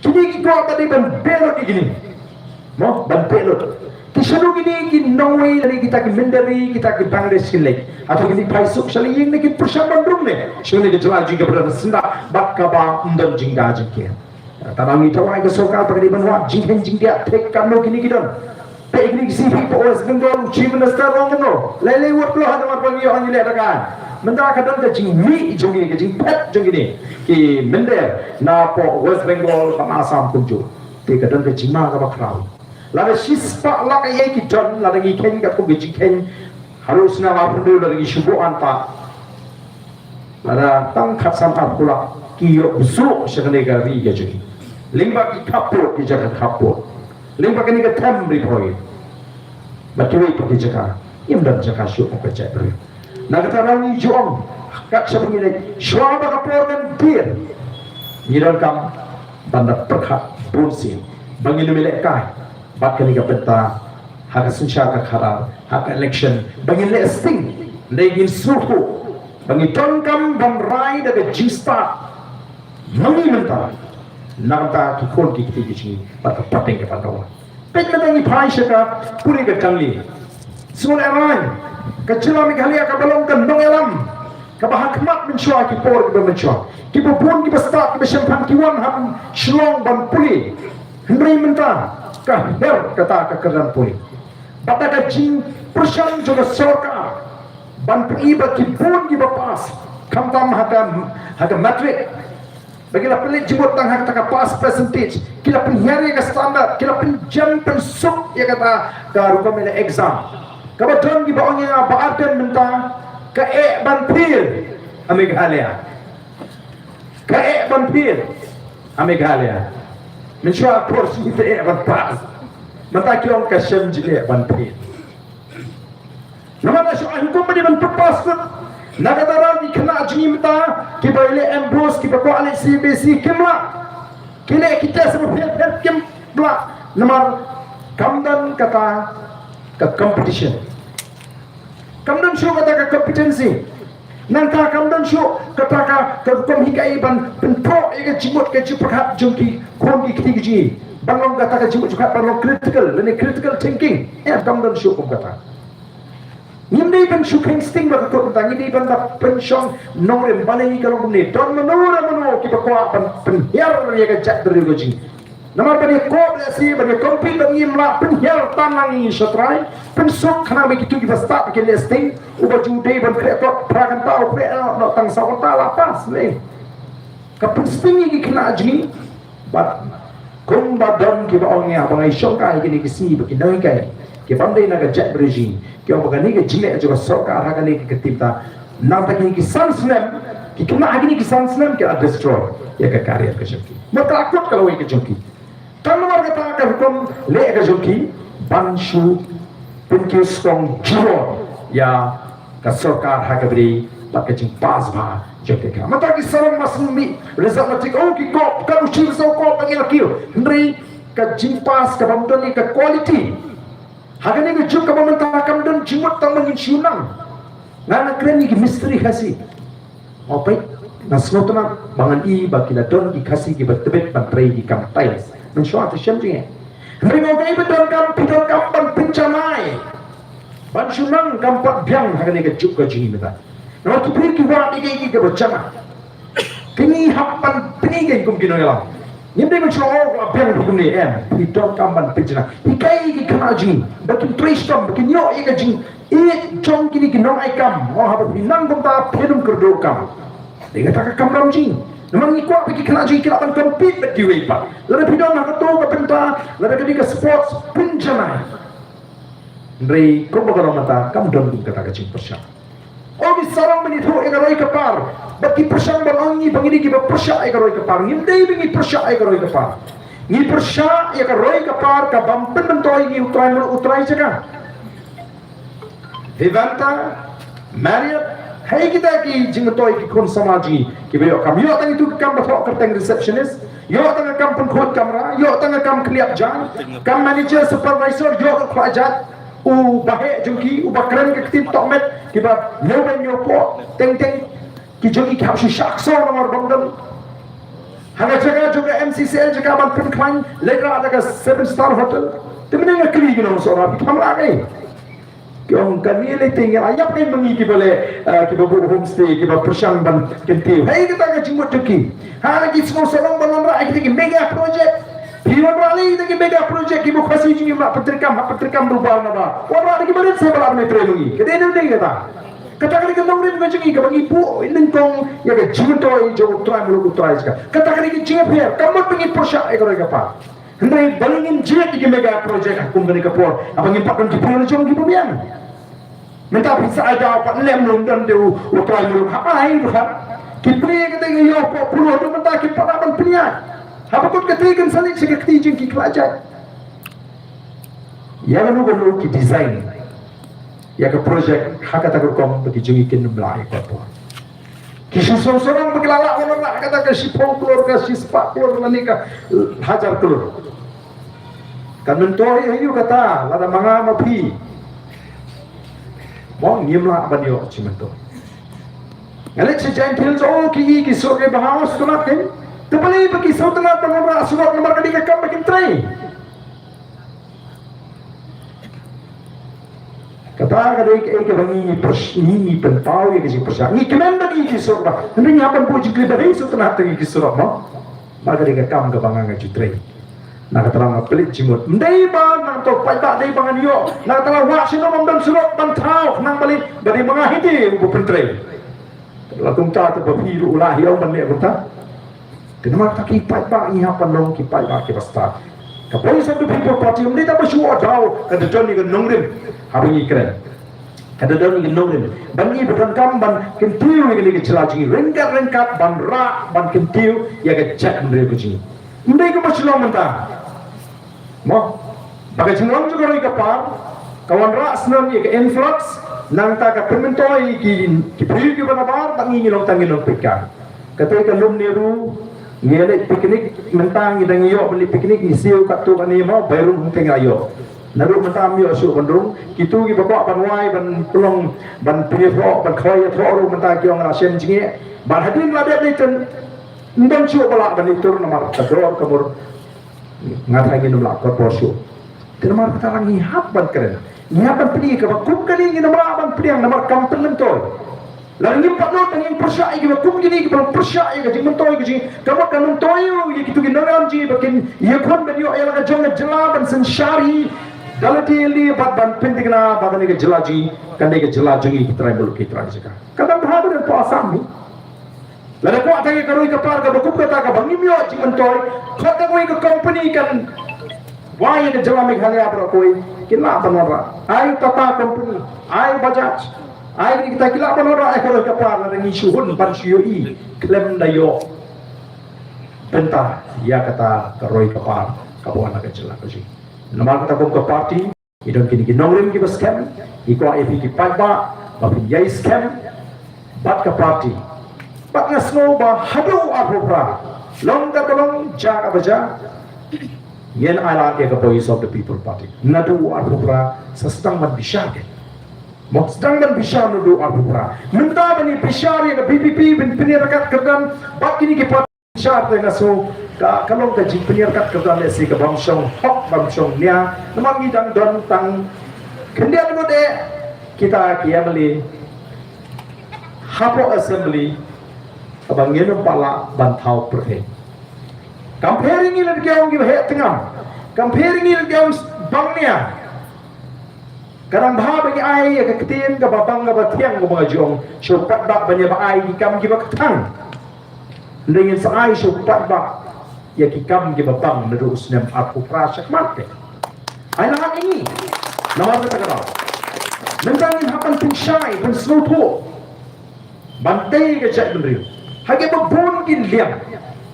Kine ki kwah ba dei ban beh lut ïa kine. Mo, ban beh lut. Ki shano kine ki nongwei lane kita ki mynder ri, kita ki Bangladesh kin leit? Hato kin leit phai suk sha la ïing ne kin pyrshang ban rung ne sha kane ka jylla jong ngi kaba don syndah bad kaba ym don jingda jingkiar? Tang ngi tharai ka sorkar ba ka dei ban wad jingkheiñ jingdiah thik katno kine ki don. Peit kine ki C P hapoh West Bengal, u Chief Minister ong kumno. Lei lei wad kloi ha namar ba ngi ong ngi leh da ka. Mynta ka don ka jingmih jong kine, ka jingphet jong kine ki mynder na hapoh West Bengal bad Assam kumjuh. Te ka don ka jingma kaba khraw. Lada shispah lak ïa ki don, lada ngi kheiñ katkum ka jingkheiñ haduh snem arphew hynriew, lada ngi shu buh antad. Lada tang khatsan arphew lak ki ïoh buh suk sha kane ka ri ka jong ngi. Lyngba ki khappud, ki jaka khappud. Lyngba kane ka them Ri Bhoi. Bad kiwei pat ki jaka. Ngim don jaka shuh ka pynjah briew. Na kata daw ngi ju ong, kat shaba ngi leit, shuwa ba ka por kan dier. Ngi donkam ban da pyrkhat bun sien ba ngin ym lehkai bad kane ka bynta ha ka synshar ka khadar ha ka election ba ngin leh sting. Dei ngin sngewthuh ba ngi donkam ban rai da ka jingstad ma ngi mynta na ka bynta ki khun ki kti ki jong ngi bad ka pateng ka ban da wan. Peit mynta ngi phai sha ka pule ka Kangli. Sngewlehraiñ, ka jylla Meghalaya kaba long ka nongïalam kaba ha khmat mynshuwa ki por kiba mynshuwa. Kiba bun kiba stad kiba shemphang ki wan ha Shillong ban pule. Hynrei mynta ka her kata ka kyrdan pule. Bad da ka jingpyrshang jong ka sorkar ban pyni ba ki bun kiba pass khamtam ha ka, ha ka matric. Ba ki la pynleit jingmut tang ha kata ka pass percentage, ki la pynhiar ïa ka standard, ki la pynjem pynsuk ïa kata ka rukom ïa ka exam. Kaba don kiba ong ïa nga ba Ardent mynta ka eh ban fail ha Meghalaya. Ka eh ban fail ha Meghalaya. Mynshuwa por shi te eh ban pass. Mynta ki ong ka shem jingeh ban fail. Namar nga shu ai hukum ba dei ban pynpass kut. Na kata daw ki khynnah jong ngi mynta kiba leh M.Bos, kiba kwah leh C B S E kim lah. Ki leh ki test ba pher pher kim lah. Namar kam don kata ka competition. Kam don shuh kata ka competency. Nangta kam don shuh kata ka, ka rukom hikai ban pynpro ïa ka jingmut ka jingpyrkhat jong ki khun ki kti ki jong ngi. Ban long kata ka jingmut jingpyrkhat ban long critical, lane critical thinking. Eh, kam don shuh kum kata. Ngim dei ban shu kheiñ sting ba ka kut mynta, ngi dei ban da pynshong nongrim. Balei ka long kumne? Don mano mano kiba kwah ban pynhiar ïa ka jaitbynriew ka jong ngi. Namar ban ïa cope lehse, ban ïa compete bad ngi, ym lah pynhiar tang lang ïa ngi sha trai. Pynsuk khnang ba kito kiba stad kin leh sting. Uba ju dei ban khreh kot phra kynta u khreh noh tang saw kynta la pass ne. Ka pynsting ïa ki khynnah jong ngi. Bad kumba don kiba ong ïa ba ngi shongkai kine ki sngi ba ki nonghikai kiba ym dei na ka jaitbynriew jong ngi, ki ong ba kane ka jingleh jong ka sorkar ha kane ka ktien ta. Nangta kine ki san snem, ki khynnah ha kine ki san snem ki la destroy ïa ka career ka jong ki. Mynta ka kut ka lawei ka jong ki. Tang namar kata ka rukom leh ka jong ki ban shu pynkiew skong jubor ïa ka sorkar ha kaba ïadei bad ka jingpass bha jong ki. Mynta ki sarong ba sngewmih result matric, oh ki kop, kan u shu result kop ba ngi la kiew. Hynrei ka jingpass kaba ym don ïa ka quality. Ha kane ka juk kaba mynta kam don jingmut tang ba ngin shu nang. Nga nga kren ïa ki mistri Khasi. Nga peit, nga sngewtynnat ba ngan i ba ki la don ki Khasi kiba tbit ban trei ki kam tiles. Mynshuwa te shem jingeh. Hynrei nga ong ïa phi donkam, phi donkam ban pynjanai. Ban shu nang kam pat biang ha kane ka juk ka jong ngi mynta. Namar ki briew ki wad ïa kiei kiei kiba janai. Kine hap ban pyni ïa ngi kum ki nongïalam. Ngim dei ban shu ong la biang ruh kumne, em. Phi donkam ban pynjanai. Hikai ïa ki khynnah jong ngi ba kin trei shitom, ba kin ïoh ïa ka jing Ïeit jong kine ki nongai kam, mo haba phi nang kumta phin ym kyrduh kam. Dei kata ka kamram jong ngi. Namar ngi kwah ba ki khynnah jong ngi ki lah ban compete bad kiwei pat. Lada phi don ha kato ka bynta, lada ka dei ka sports, pynjanai. Hynrei kumba ka long mynta kam don kum kata ka jingpyrshah. Ong ki sarong ban ïathuh ïa ka roi ka par. Bad ki pyrshang ban ong ngi ba ngi dei kiba pyrshah ïa ka roi ka par. Ngim dei ba ngi pyrshah ïa ka roi ka par. Ngi pyrshah ïa ka roi ka par ka bym pynmyntoi ïa ngi u trai mur u trai jaka. Vivanta, Marriott, ha kita ki jingmyntoi ki khun samla jong ngi kiba ïoh kam, ïoh tang itu ki kam ba thoh kyrteng receptionist, ïoh tang ka kam pynkhuid kamra, ïoh tang ka kam khlieh jaiñ, kam manager, supervisor, ïoh ka khlaiñ jait, u baheh jong ki, uba kren ka ktien tohmet, kiba ñiew beiñ ñiew poh, teng teng ki jong ngi ki hap shu shah ksew namar bym don. Ha ka jaka jong ka M C C L jaka ban pynkhlaiñ leit rah da ka seven star hotel. Te mynne nga kylli ki nongsohra, phi kham lah kaei? Ki ong kane lei te ngi la ïap kein ma ngi kiba leh, eh, kiba buh homestay, kiba pyrshang ban kyntiew. Hei kata ka jingmut jong ki. Ha la ki sngewsarong ban wanrah ïa kita ki mega project. Phi wanrah lei kita ki mega project kiba Khasi jong ngi ym lah pyntreikam, hap pyntreikam ruh baroh naba. Wanrah da kiba rit se ba lah ban trei ma ngi. Ka dei ne ym dei kata? Kata ka dei ka nongrim ka jong ngi kaba ngi buh nyngkong ïa ka jingmyntoi jong u trai muluk u trai jaka. Kata ka dei ka jingïapher, kam mut ba ngi pyrshah ïa ka roi ka par. Hynrei balei ngin jied ïa ki mega project ha kum kane ka por haba ngim pat don ki briew la jong kiba biang. Mynta phi sa ai daw pat lem lum don de u, u trai muluk haba ai ruh ha ki plie kata ka ïoh poh pulu haduh mynta kim pat lah ban plie. Haba kut kata kan sa leit sha ka kti jong ki khlaiñ jait. Ïa kano kano ki design ïa ka project ha kata ka rukom ba ki jong ngi kin ym lah ïa ka por. Ki shu song sorong ba ki la lah wan wanrah kata ka shiphew klur, ka shispah klur lane ka hajar klur. Kan myntoi aïu kata lada ma nga ma phi? Mo, ngim lah ban ïoh jingmyntoi. Nga leit sha Jaintia Hills, oh, ki i ki sur ki bha, sngewtynnat kein. Te balei ba ki sngewtynnat ban wanrah surok? Namar ka dei ka kam ba kin trei. Kata ka dei kaei kaba ngi, ngi pyrsh-, ngi, ngi pynpaw ïa ka jingpyrshah. Ngi kmen ba ngi ki surok ba, hynrei ngi hap ban buh jingkylli, balei sngewtynnat te ngi ki surok, mo? Ba ka dei ka kam kaba nga, nga ju trei. Na kata nga pynleit jingmut. Ym dei ba nangta paidbah dei ba ngan ïoh. Na kata wah shnong ym don surok ban thaw, nang balei, ba dei ma nga hi te uba pyntrei. La kumta te ba phi ruh u lah ïa u ban leh kumta. Te namar kata ki paidbah ngi hap ban long ki paidbah kiba stad. Ka Voice of the People Party ym dei tang ba shu ot daw, ka da don ïa ka nongrim haba ngi kren. Ka da don ïa ka nongrim ban ngi ba donkam ban kyntiew ïa kane ka jylla jong ngi ryngkat ryngkat ban rah ban kyntiew ïa ka jaitbynriew ka jong ngi. Ym dei kumba shu long mynta. Mo, ba ka jinglong jong ka roi ka par ka wanrah snem ïa ka influx, nangta ka pynmyntoi ki, ki briew kiba nabar, ba ngi ngi long tang ngi nongpeitkai. Kata ka lum ne ruh ngi leit picnic, mynta ngi dang ïoh ban leit picnic, ngi siew katto katne, mo, bai rung hangta ngi la ïoh. Naduh mynta ym ïoh shuh ban rung, kito kiba kwah ban wai, ban pynlong, ban pynïatroh, ban khawai ïatroh ruh mynta ki ong la shem jingeh. Bad hadien la dep leit teng, ym don shuh ba lah ban leit tur namar ka dor ka mur. Nga tharai ngin ym lah kot bor shuh. Te namar kata ngi hap ban kren. Ngi hap ban pdiang kaba kum kane, ngin ym lah ban pdiang namar kam pynmyntoi. Lada ngim pat nud, ngin pyrshah ïa kiba kum kine kiba pyrshah ïa ka jingmyntoi ka jong ngi. Ka mut kan myntoi ïa kito ki nongïalam jong ngi ba kin ïakhun ban ïoh ïa la ka jong ka jylla ban synshar hi da lade lade bad ban pynthikna ba kane ka jylla jong ngi kan dei ka jylla jong ngi, ki trai muluk ki trai jaka. Ka dang bha ba don pdeng Assam hi. Lada kwah tang ïa ka roi ka par kaba kum kata kaba ngim ïoh jingmyntoi, khot tang ïa ka company kan wai ïa ka jylla Meghalaya baroh kawei, kin lah ban wanrah. Ai Tata Company, ai Bajaj, ai kine kita ki lah ban wanrah ïa ka roi ka par, lada ngi shu hun ban shu ïohi khlem da ïoh bynta ïa kata ka roi ka par kaba wan na ka jylla ka jong ngi. Namar kata kum ka party ngi don kine ki nongrim kiba skhem, ngi kwah ïa phi ki paidbah ba phin ïai skhem bad ka party. Bad nga sngew ba haduh arphew phra, long kaba long, jia kaba jia, ngin ailad ïa ka Voice of the People Party. Naduh arphew phra sa sdang ban bishar, ke, mo, sdang ban bishar naduh arphew phra. Mynta ban ïa bishar ïa ka VPP, ban pynïaryngkat kyrdan bad kine ki party, bishar te nga sngew ka, ka long ka jingpynïaryngkat kyrdan lehse ka bym shong hok, bym shong nia. Namar ngi dang don tang khyndiat ngut eh kita ki MLA hapoh Assembly kaba ngin ym pat lah ban thaw pyrthei. Kam pher ïa ngi lada ki ong kiba heh tngam, kam pher ïa ngi lada ki ong bang nia. Ka dang bha ba ngi ai ïa ka ktien kaba bang kaba thiang kaba nga ju ong, shu paidbah ban ïa ba ai ki kam kiba kthang. Hynrei ngin sa ai shu paidbah ïa ki kam kiba bang naduh u snem arphew phra shakhmat te. Ai lad ïa ngi. Namar kata ka daw mynta ngin hap ban pynshai, ban sngewthuh ban tei ka jaitbynriew ha kiba bun ki liang,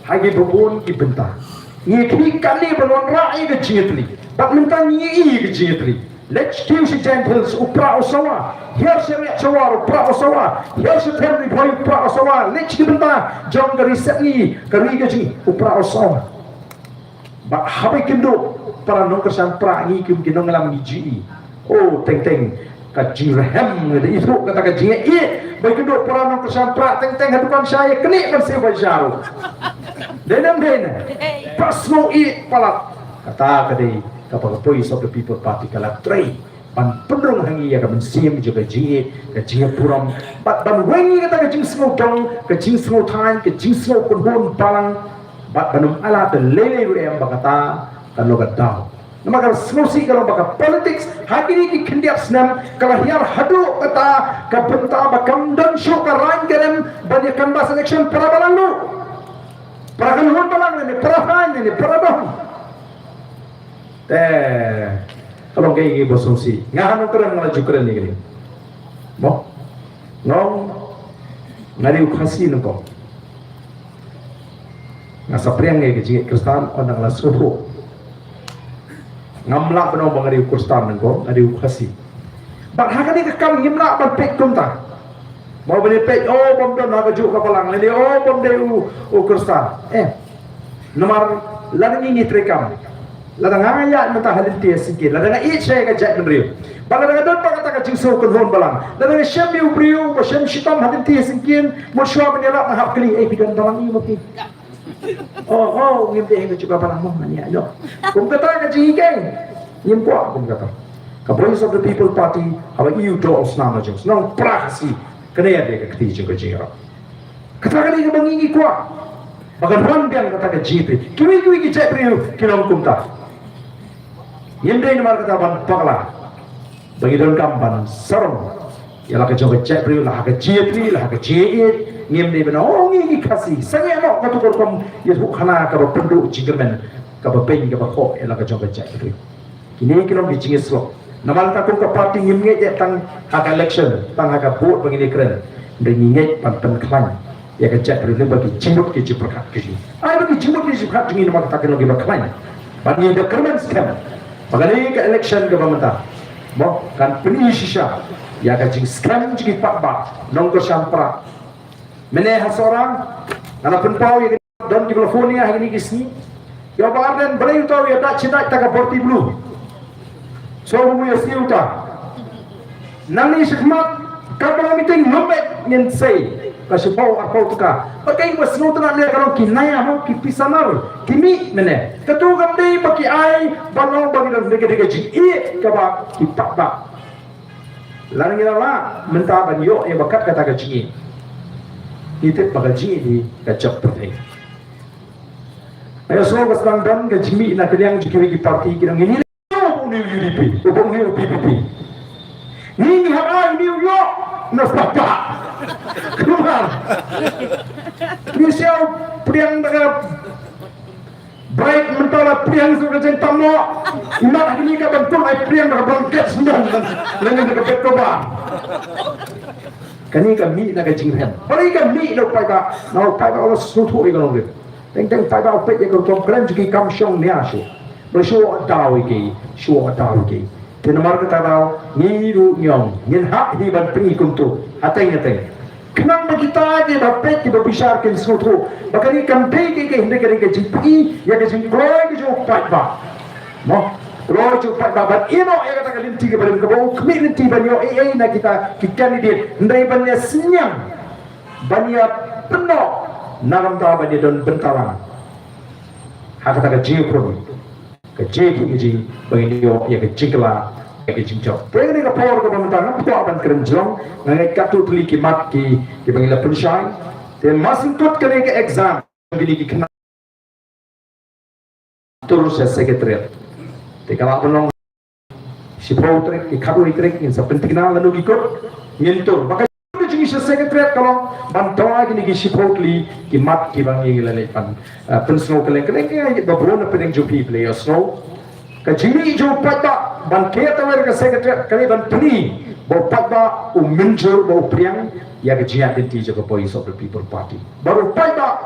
ha kiba bun ki bynta. Ngi khih katne ban wanrah ïa ka jingïatylli, bad mynta ngi ïohi ïa ka jingïatylli. Leit sha kiew sha Jaintia Hills, u prah u sawa. Hiar sha Riat Shawar, u prah u sawa. Hiar sha Them Ri Bhoi, u prah u sawa. Leit sha ki bynta jong ka ri sepngi, ka ri ka jong ngi, u prah u sawa. Bad haba ïakynduh para nongkyrshan prah, ngi kum ki nongïalam ngi ju i, oh, teng teng ka jingrhem, ngi da ithuh kata ka jingïeit. Ba ïakynduh para nongkyrshan prah teng teng ha dukan sha ïa kane ban siew bai sha ruh. Dei ne ym dei ne? Ba sngew ïeit palat. Kata ka dei kaba ka Voice of the People Party ka la trei ban pynrung ha ngi ïa ka mynsiem jong ka jingïeit, ka jingïaburom, bad ban weng ïa kata ka jingsngew dong, ka jingsngew thaiñ, ka jingsngew kynhun balang, bad ban ym ailad da lei lei ruh em ba kata kan long ka daw. Namar ka sngewsih ka long ba ka politics ha kine ki khyndiat snem ka la hiar haduh kata ka bynta ba kam don shuh ka rang ka rem ban ïa canvass election para balang ruh. Para kynhun balang ne, para thaiñ ne, para dong. Te ka long kaei kaba sngewsih. Nga hangne kren, nga la ju kren ïa kane. Mo? Nga ong nga dei u Khasi nyngkong. Nga saphriang ïa ka jingïeit Khristan, ynda nga la sngewthuh. Ngam lah ban ong ba nga dei u Khristan nyngkong, nga dei u Khasi. Bad ha kane ka kam ngim lah ban peit kumta. Mo ban ïa peit, oh, bym don ha kajuh ka balang, lane, oh, bym dei u, u Khristan. Eh, namar lada ngi ngi treikam, lada nga nga ïaid mynta ha lynti ha syngkien, lada nga ïeit sha ka jaitbynriew, bad lada nga don bad kata ka jingsngew kynhun balang, lada nga shem ïa u briew ba shem shitom ha lynti ha syngkien, mut shuwa ban ïalap nga hap kylli, eh, phi don balang ïa ma phi? Oh, oh, ngim dei ha kajuh ka balang mo, ngan ïaid noh. Kum kata ka jinghikai. Ngim kwah kum kata. Ka Voice of the People Party, haba ïoh u doh u snam la jong, snam pra Khasi, kane ïa dei ka kti jong ka jingïarap. Kata ka dei kaba ngi ngi kwah. Ba kan wan biang kata ka jingïatreilang. Kiwei kiwei ki jaitbynriew ki long kumta. Ngim dei namar kata ban bakla ba ngi donkam ban sarong ïa la ka jong ka jaitbynriew, la ha ka jingïatreilang, la ha ka jingïaieit. Ngim dei ban, oh, ngi ngi Khasi, sangeh noh katu ka rukom ïathuhkhana kaba pynduh jingkyrmen, kaba pyn, kaba khoh ïa la ka jong ka jaitbynriew. Kine ki long ki jingïasyllok. Namar kata kum ka party ngim ngeit ïa tang ha ka election, tang ha ka vote ba ngin ïa kren. Hynrei ngi ngeit ban pynkhlaiñ ïa ka jaitbynriew lyngba ki jingmut ki jingpyrkhat ki jong ngi. Ai ba ki jingmut ki jingpyrkhat jong ngi namar kata ki long kiba khlaiñ. Ban ïa da kyrmen skhem ba kane ka election kaba mynta, mo, kan pyni shisha ïa ka jingskhem jong ki paidbah nongkyrshan Prah. Mynne ha Sohra nga la pynpaw ïa ka, don kiba la phone ïa nga ha kine ki sngi. Ïa Bah Ardent, balei uta u ïa dait shi dait ta ka Party Blue? So, u ïa siew ta. Nangne shakhmat, katba long meeting, ngim beit ngin sei ka shiphew arphew tyngka. Ba kaei ba sngewtynnat ne ka long ki naya mo, ki pisa nar ki mih mynne. Katu kam dei ba ki ai ban long ba ki dang dei ka, dei ka jingïeit kaba ki paidbah. Lada ngi la lah mynta ban ïoh ïa ba kat kata ka jingïeit, ngi tip ba ka jingïeit hi ka jop pyrthei. Ïa, so ka sdang don ka jingmih na ka liang jong kiwei ki party, ki dang, ngi, ngi, u bym ïoh U D P, u bym ïoh V P P. Ngi ngi hap ai, ngi ïoh na sdang ka. Kumar. Ngi siaw pdiang da ka bright, mynta la pdiang shuh ka jingtam noh. Imat ha kine ka ban pun ai pdiang da ka blanket sdang. Lane da ka bed cover. Kane ka mih na ka jingrhem. Balei ka mih na u paidbah? Na u paidbah u la sngewthuh ïa ka long rim. Teng teng paidbah u peit ïa ka rukom kren jong ki kam shong nia shuh. Ba shu daw ïa ki, shu daw ïa ki. Te namar kata daw ngi ruh ngi ong ngin hap hi ban pyni kumto. Hateng hateng. Khnang ba kita kiba peit kiba bishar kin sngewthuh ba kane kam dei kaei kaei, hynrei ka dei ka jingpyni ïa ka jingkloi ka jong u paidbah. Mo, kloi jong u paidbah ban ïeh noh ïa kata ka lynti kaba rim, kaba u khmih lynti ban ïoh ei ei na kita ki candidate, hynrei ban ïa synñiang, ban ïa pynnoh na ka bynta ban ïa don bynta lang ha kata ka jingïakhun, ka jingïakhun ka jing, ba ngin ïoh ïa ka jingkylla, ïa ka jingjop. Pyrshah kane ka por kaba mynta ngam kwah ban kren jrong, nga ngeit katto katne ki mat ki, kiba ngi la pynshai. Te ma sngewthuh kane ka exam, kine ki khynnah tur sha secretariat. Te ka lah ban long shiphew tarik, ki khatwei tarik ngin sa pynthikna lano ki kut ngin tur. Ba ka jingïakhun sha secretariat ka long ban dawa kine ki shiphew tylli ki mat kiba ngi la leit ban, eh, pynsngew kylleng kylleng, ïa ba bun na pdeng jong phi phi la ïohsngew. Ka jingmih jong u paidbah ban kiew tawer ka secretariat ka dei ban pyni ba u paidbah u mynjur, ba u pdiang ïa ka jingïaid lynti jong ka Voice of the People Party. Bad u paidbah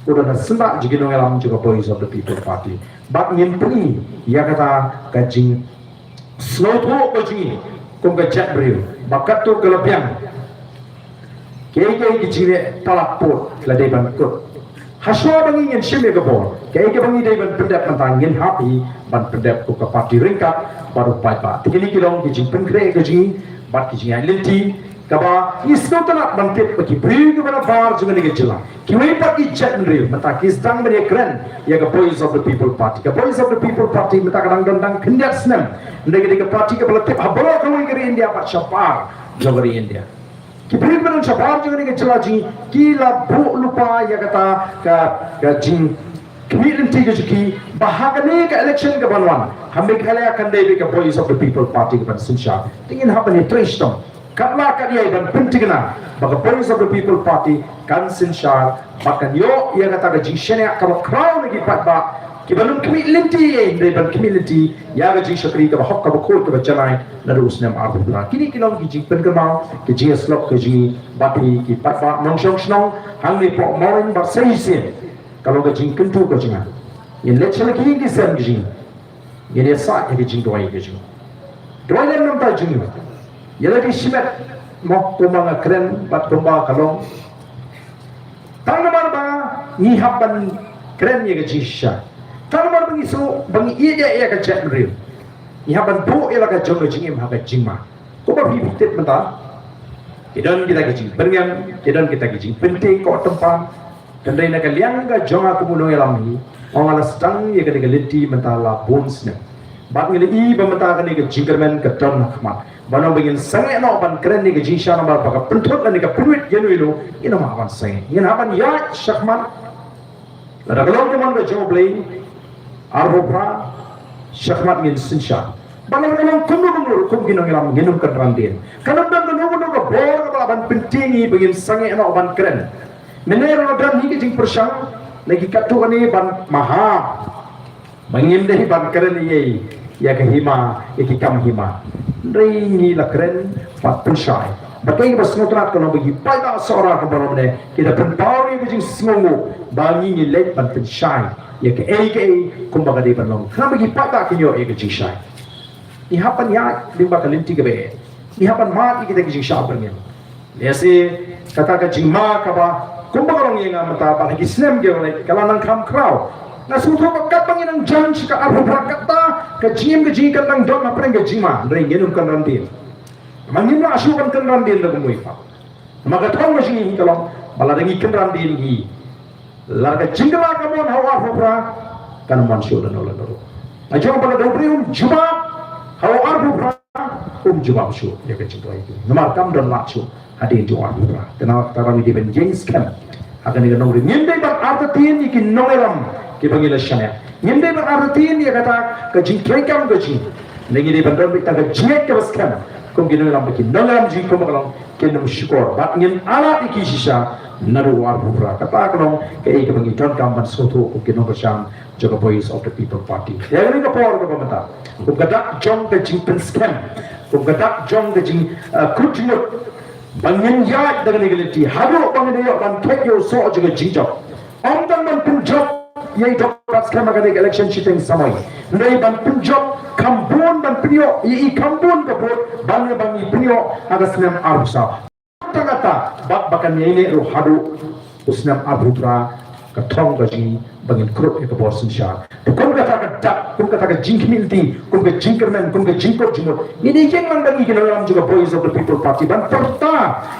u don ha syndah jong ki nongïalam jong ka Voice of the People Party. Bad ngin pyni ïa kata ka jingsngewthuh ka jong ngi kum ka jaitbynriew ba katto ka la biang. Kiei kiei ki jingleh palat pud la dei ban kut. Hashwa ba ngi ngin shim ïa ka bor, kiei kiei ba ngi dei ban pyndep mynta ngin hap hi ban pyndep kum ka party ryngkat bad u paidbah. Te kine ki long ki jingpynkhreh ka jong ngi bad ki jingïaid lynti kaba ngi sngewtynnat ban tip ba ki briew kiba nabar jong kane ka jylla, kiwei pat ki jaitbynriew mynta ki sdang ban ïakren ïa ka Voice of the People Party. Ka Voice of the People Party mynta ka dang don tang khyndiat snem. Hynrei ka dei ka party kaba la tip ha baroh kawei ka ri India bad shabar jong ka ri India. Ki briew ba don shabar jong kane ka jylla jong ngi ki la buh lypa ïa kata ka, ka jingkhmih lynti ka jong ki ba ha kane ka election ka ban wan ha Meghalaya kan dei beit ka Voice of the People Party ka ban synshar. Te ngin hap ban ïatrei shitom. Katba kat ïa ban pynthikna ba ka Voice of the People Party kan synshar bad kan ïoh ïa kata ka jingshaniah kaba khraw na ki paidbah kiba nym khmih lynti, eh, hynrei ban khmih lynti ïa ka jingshakri kaba hok kaba khuid kaba janai naduh u snem arphew phra. Kine ki long ki jingpynkynmaw, ki jingïasyllok ka jong ngi bad phi ki paidbah nongshong shnong hangne hapoh Mawryngkneng bad sa shisien. Ka long ka jingkyntu ka jong nga. Ngin leit sha la ki ïing ki sem ka jong ngi. Ngin ïasaid ïa ka jingduwai ka jong ngi. Duwai lem namar ka jong ngi. Ïa la ki shimet mo kumba nga kren bad kumba ka long. Tang namar ba ngi hap ban kren ïa ka jingshisha. Tang namar ba ngi sngew ba ngi ïeit ïa ka jaitbynriew, ngi hap ban buh ïa la ka jong ka jingim ha ka jingma. Kumba phi phi tip mynta, ki don kita ki jingpynngem, ki don kita ki jingpyntip ko tympan. Hynrei na ka liang ka jong nga kum u nongïalam hi, ong nga la sdang ïa kane ka lynti mynta la bun snem. Bad ngi la i ba mynta kane ka jingkyrmen ka don ha khmat. Ba nang ba ngin sangeh noh ban kren ïa ka jingshisha namar ba ka pynthut lane ka pynwit ïa no ïa no, ngin ym hap ban sangeh. Ngin hap ban ïaid shakhmat. Lada ka long ka mon ka jong U Blei, arphew phra, shakhmat ngin synshar. Bad lada ka long kumno kumno ruh kum ki nongïalam ngin ym kynran dien. Ka long dang kano kano ka bor kaba lah ban pyntieng ïa ba ngin sangeh noh ban kren. Mynne ruh la don hi ka jingpyrshang na ki katto katne ban maham ba ngim dei ban kren ïa, ïa ka hima, ïa ki kam hima. Hynrei ngi la kren bad pynshai. Bad kaei kaba sngewtynnat ka long ba ki paidbah Sohra ka baroh mynne ki da pynpaw ïa ka jingsngewnguh ba ngi ngi leit ban pynshai ïa kaei kaei kumba ka dei ban long. Khnang ba ki paidbah kin ïoh ïa ka jingshai. Ngi hap ban ïaid lyngba ka lynti kaba eh. Ngi hap ban mad ïa kita ki jingshah byrngem. Lehse kata ka jingma kaba kumba ka long ïa nga mynta bad ha ki snem kiba wan ka la nang kham khraw. Nga sngewthuh ba katba ngi nang jan sha ka arphew phra kata ka jingim ka jingim kan nang don hapdeng ka jingma. Hynrei ngin ym kynran dien. Ma ngim lah shuh ban kynran dien da kumwei pat. Ma ka thong ka jingim ka long ba lada ngi kynran dien ngi, lada ka jingkylla ka mon ha u arphew phra, kan ym wan shuh lano lano ruh. Nga jong ba lada u briew um jubab ha u arphew phra, um jubab shuh ïa ka jingduwai. Namar kam don lad shuh hadien jong u arphew phra. Te na kata ka daw ngi dei ban ïeng skhem ha kane ka nongrim. Ngim dei ban artatien ïa ki nongïalam kiba ngi la shaniah. Ngim dei ban artatien ïa kata ka jingtrei kam ka jong ngi. Ngi dei ban don beit tang ka jingngeit kaba skhem kum ki nongïalam ba ki nongïalam jong ngi kumba ka long kin ym shukor bad ngin ailad ïa ki shisha naduh u arphew phra. Kata ka long kaei kaba ngi donkam ban sngewthuh kum ki nongkyrshan jong ka Voice of the People Party. Ïa kane ka por kaba mynta, kum ka dak jong ka jingpynskhem, kum ka dak jong ka jing, eh, kut jingmut ba ngin ïaid da kane ka lynti haduh ba ngin ïoh ban kheit ïa u soh jong ka jingjop. Ym tang ban pynjop ïa i Doctor Batskhem ha kane ka election shiteng samoi. Hynrei ban pynjop kham bun, ban pynïoh ïa i kham bun ka vote ban ïa ba ngi pynïoh ha ka snem arphew saw. Tang kata bad ba kan ïaineh ruh haduh u snem arphew phra, ka thong ka jong ngi ba ngin krup ïa ka bor synshar. Te kum kata ka dak, kum kata ka jingkhmih lynti, kum ka jingkyrmen, kum ka jingkut jingmut, ngi dei ïeng lang da ngi ki nongïalam jong ka Voice of the People Party ban pyrta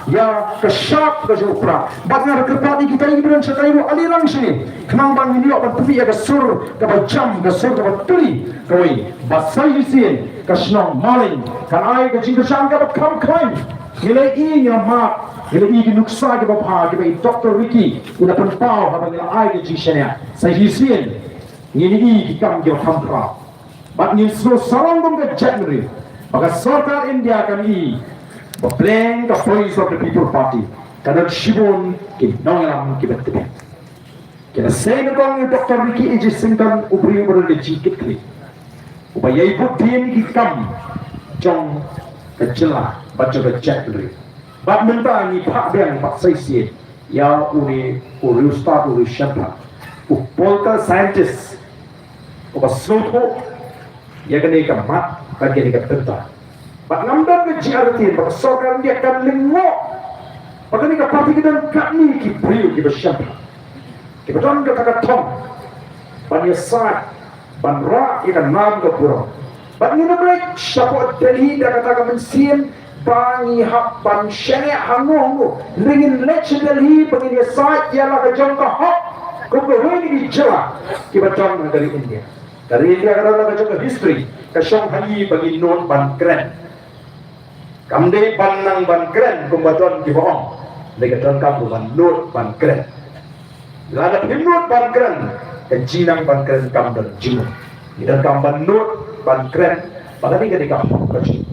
ïa ka shap ka jong u Prah. Bad nga ruh kyrpad ïa kita kiba don shatai ruh, ale lang shane, khnang ba ngin ïoh ban pynmih ïa ka sur kaba jam, ka sur kaba tuli kawei ba sa shisien ka shnong Mawlai kan ai ka jingkyrshan kaba kham khlaiñ. Ngi la i, ngi la mad, ngi la i ki nuksa kiba bha kiba i Doctor Ricky i la pynpaw haba ngi la ai ka jingshaniah. Sa shisien ngin i ki kam kiba kham khraw. Bad ngin sngewsarong kum ka jaitbynriew ba ka sorkar India kan i ba pleng ka Voice of the People Party ka don shibun ki nongïalam kiba tbit. Ki la sei nyngkong ïa u Doctor Ricky A J Syngkon, u briew uba don ka jingkitkhlieh, uba ïai bud dien ki kam jong ka jylla bad jong ka jaitbynriew. Bad mynta ngi phah biang bad sa shisien ïa une u riewstad, u riewshemphang, u political scientist uba sngewthuh ïa kane ka mat bad kane ka bynta. Bad ngam don ka jingartatien ba ka sorkar India kan lyngngoh ba kane ka party ka don katne ki briew kiba shemphang, kiba don kata ka thong ban ïasaid, ban rah ïa ka nam ka burom. Bad ngin ym leit shapoh Delhi da kata ka mynsiem ba ngi hap ban shaniah hangne hangne. Ngin leit sha Delhi ba ngin ïasaid ïa la ka jong ka hok kum kawei na ki jylla kiba don ha ka ri India. Ka ri India ka don la ka jong ka history, ka shong ha ngi ba ngin nud ban kren. Kam dei ban nang ban kren kumba don kiba ong, dei ka donkam ruh ban nud ban kren. Lada phim nud ban kren, ka jingnang ban kren kam don jingmut. Ngi donkam ban nud ban kren ba kane ka dei ka hok ka jong ngi.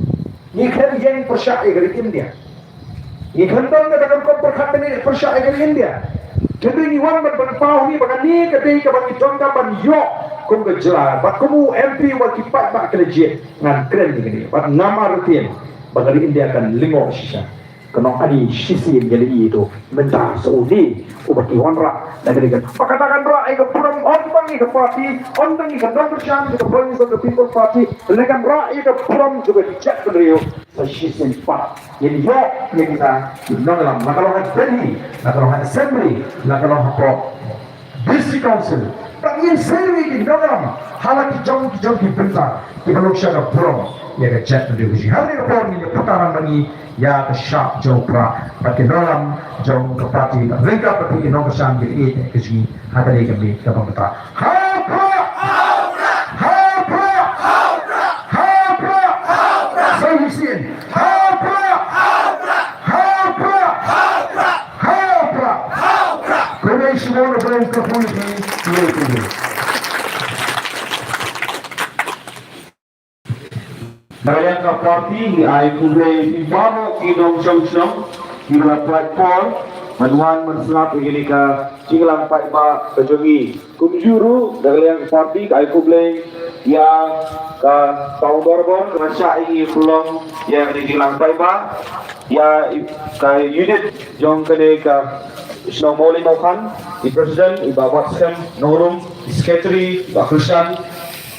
Ngi khlem ïeng pyrshah ïa ka ri India. Ngi khlem don kata ka rukom pyrkhat ban ïeng pyrshah ïa ka ri India. Hynrei ngi wan ban pynpaw hi ba kane ka dei kaba ngi donkam ban ïoh kum ka jylla. Bad kum u M P uba ki paidbah ki la jied, ngan kren ïa kane bad ngam artatien ba ka ri India kan lyngngoh shisha. Ka nong ani shisien ïa la i to mynta sa une uba ki wanrah da kane ka. Ba kata kan rah ïa ka burom ym tang ïa ka party, ym tang ïa ka nongkyrshan jong ka Voice of the People Party, hynrei kan rah ïa ka burom jong ka jaitbynriew. Shisien pat ngin ïoh ïa kita ki nongïalam, la ka long ha Delhi, la ka long ha Assembly, la ka long hapoh District Council. Bad ngin sei ïa ki nongïalam ha la ki jong ki jong ki bynta kiba long sha ka burom ïa ka jaitbynriew ka jong ngi. Ha kane ka por ngin ïa pynpaw lang bad ngi ïa ka shap jong u Prah bad ki nongïalam jong ka party, ryngkat bad ki nongkyrshan kiba ïeit ka jong ngi ha kane ka miet kaba mynta. Ha u Prah! Ha u Prah! Ha u Prah! Sa shisien. Ha u Prah! Ha u Prah! Ha u Prah! Khublei shibun, khublei shibun. Na ka liang ka party ngi ai khublei ïa phi baroh ki nongshong shnong kiba la pynpaw por ban wan ban sngap ïa kane ka jingïalang paidbah ka jong ngi. Kumjuh ruh na ka liang ka party ka ai khublei ïa ka Town Dorbar kaba shah ïa ngi pynlong ïa kane ka jingïalang paidbah, ïa i-, ka unit jong kane ka shnong Mawlai Mawkhan, i president i Bah Batskhem Nongrum, i secretary i Bah Krishan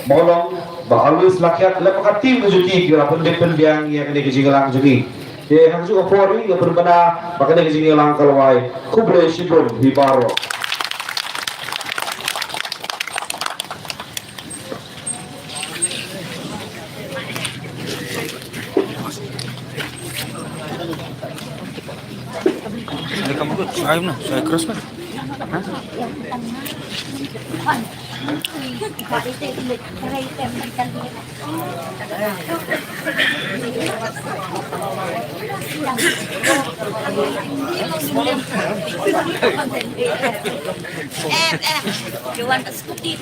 Mawlong, Bah Alois Lakiat, lem bad ka team ka jong ki, ki la pynbeit pynbiang ïa kane ka jingïalang jong ngi. Te ha kajuh ka por ngi pynbna ba kane ka jingïalang ka la wai. Khublei shibun hi baroh. Ayun na, sa cross ka. Ha? Eh, eh, you want a scooty?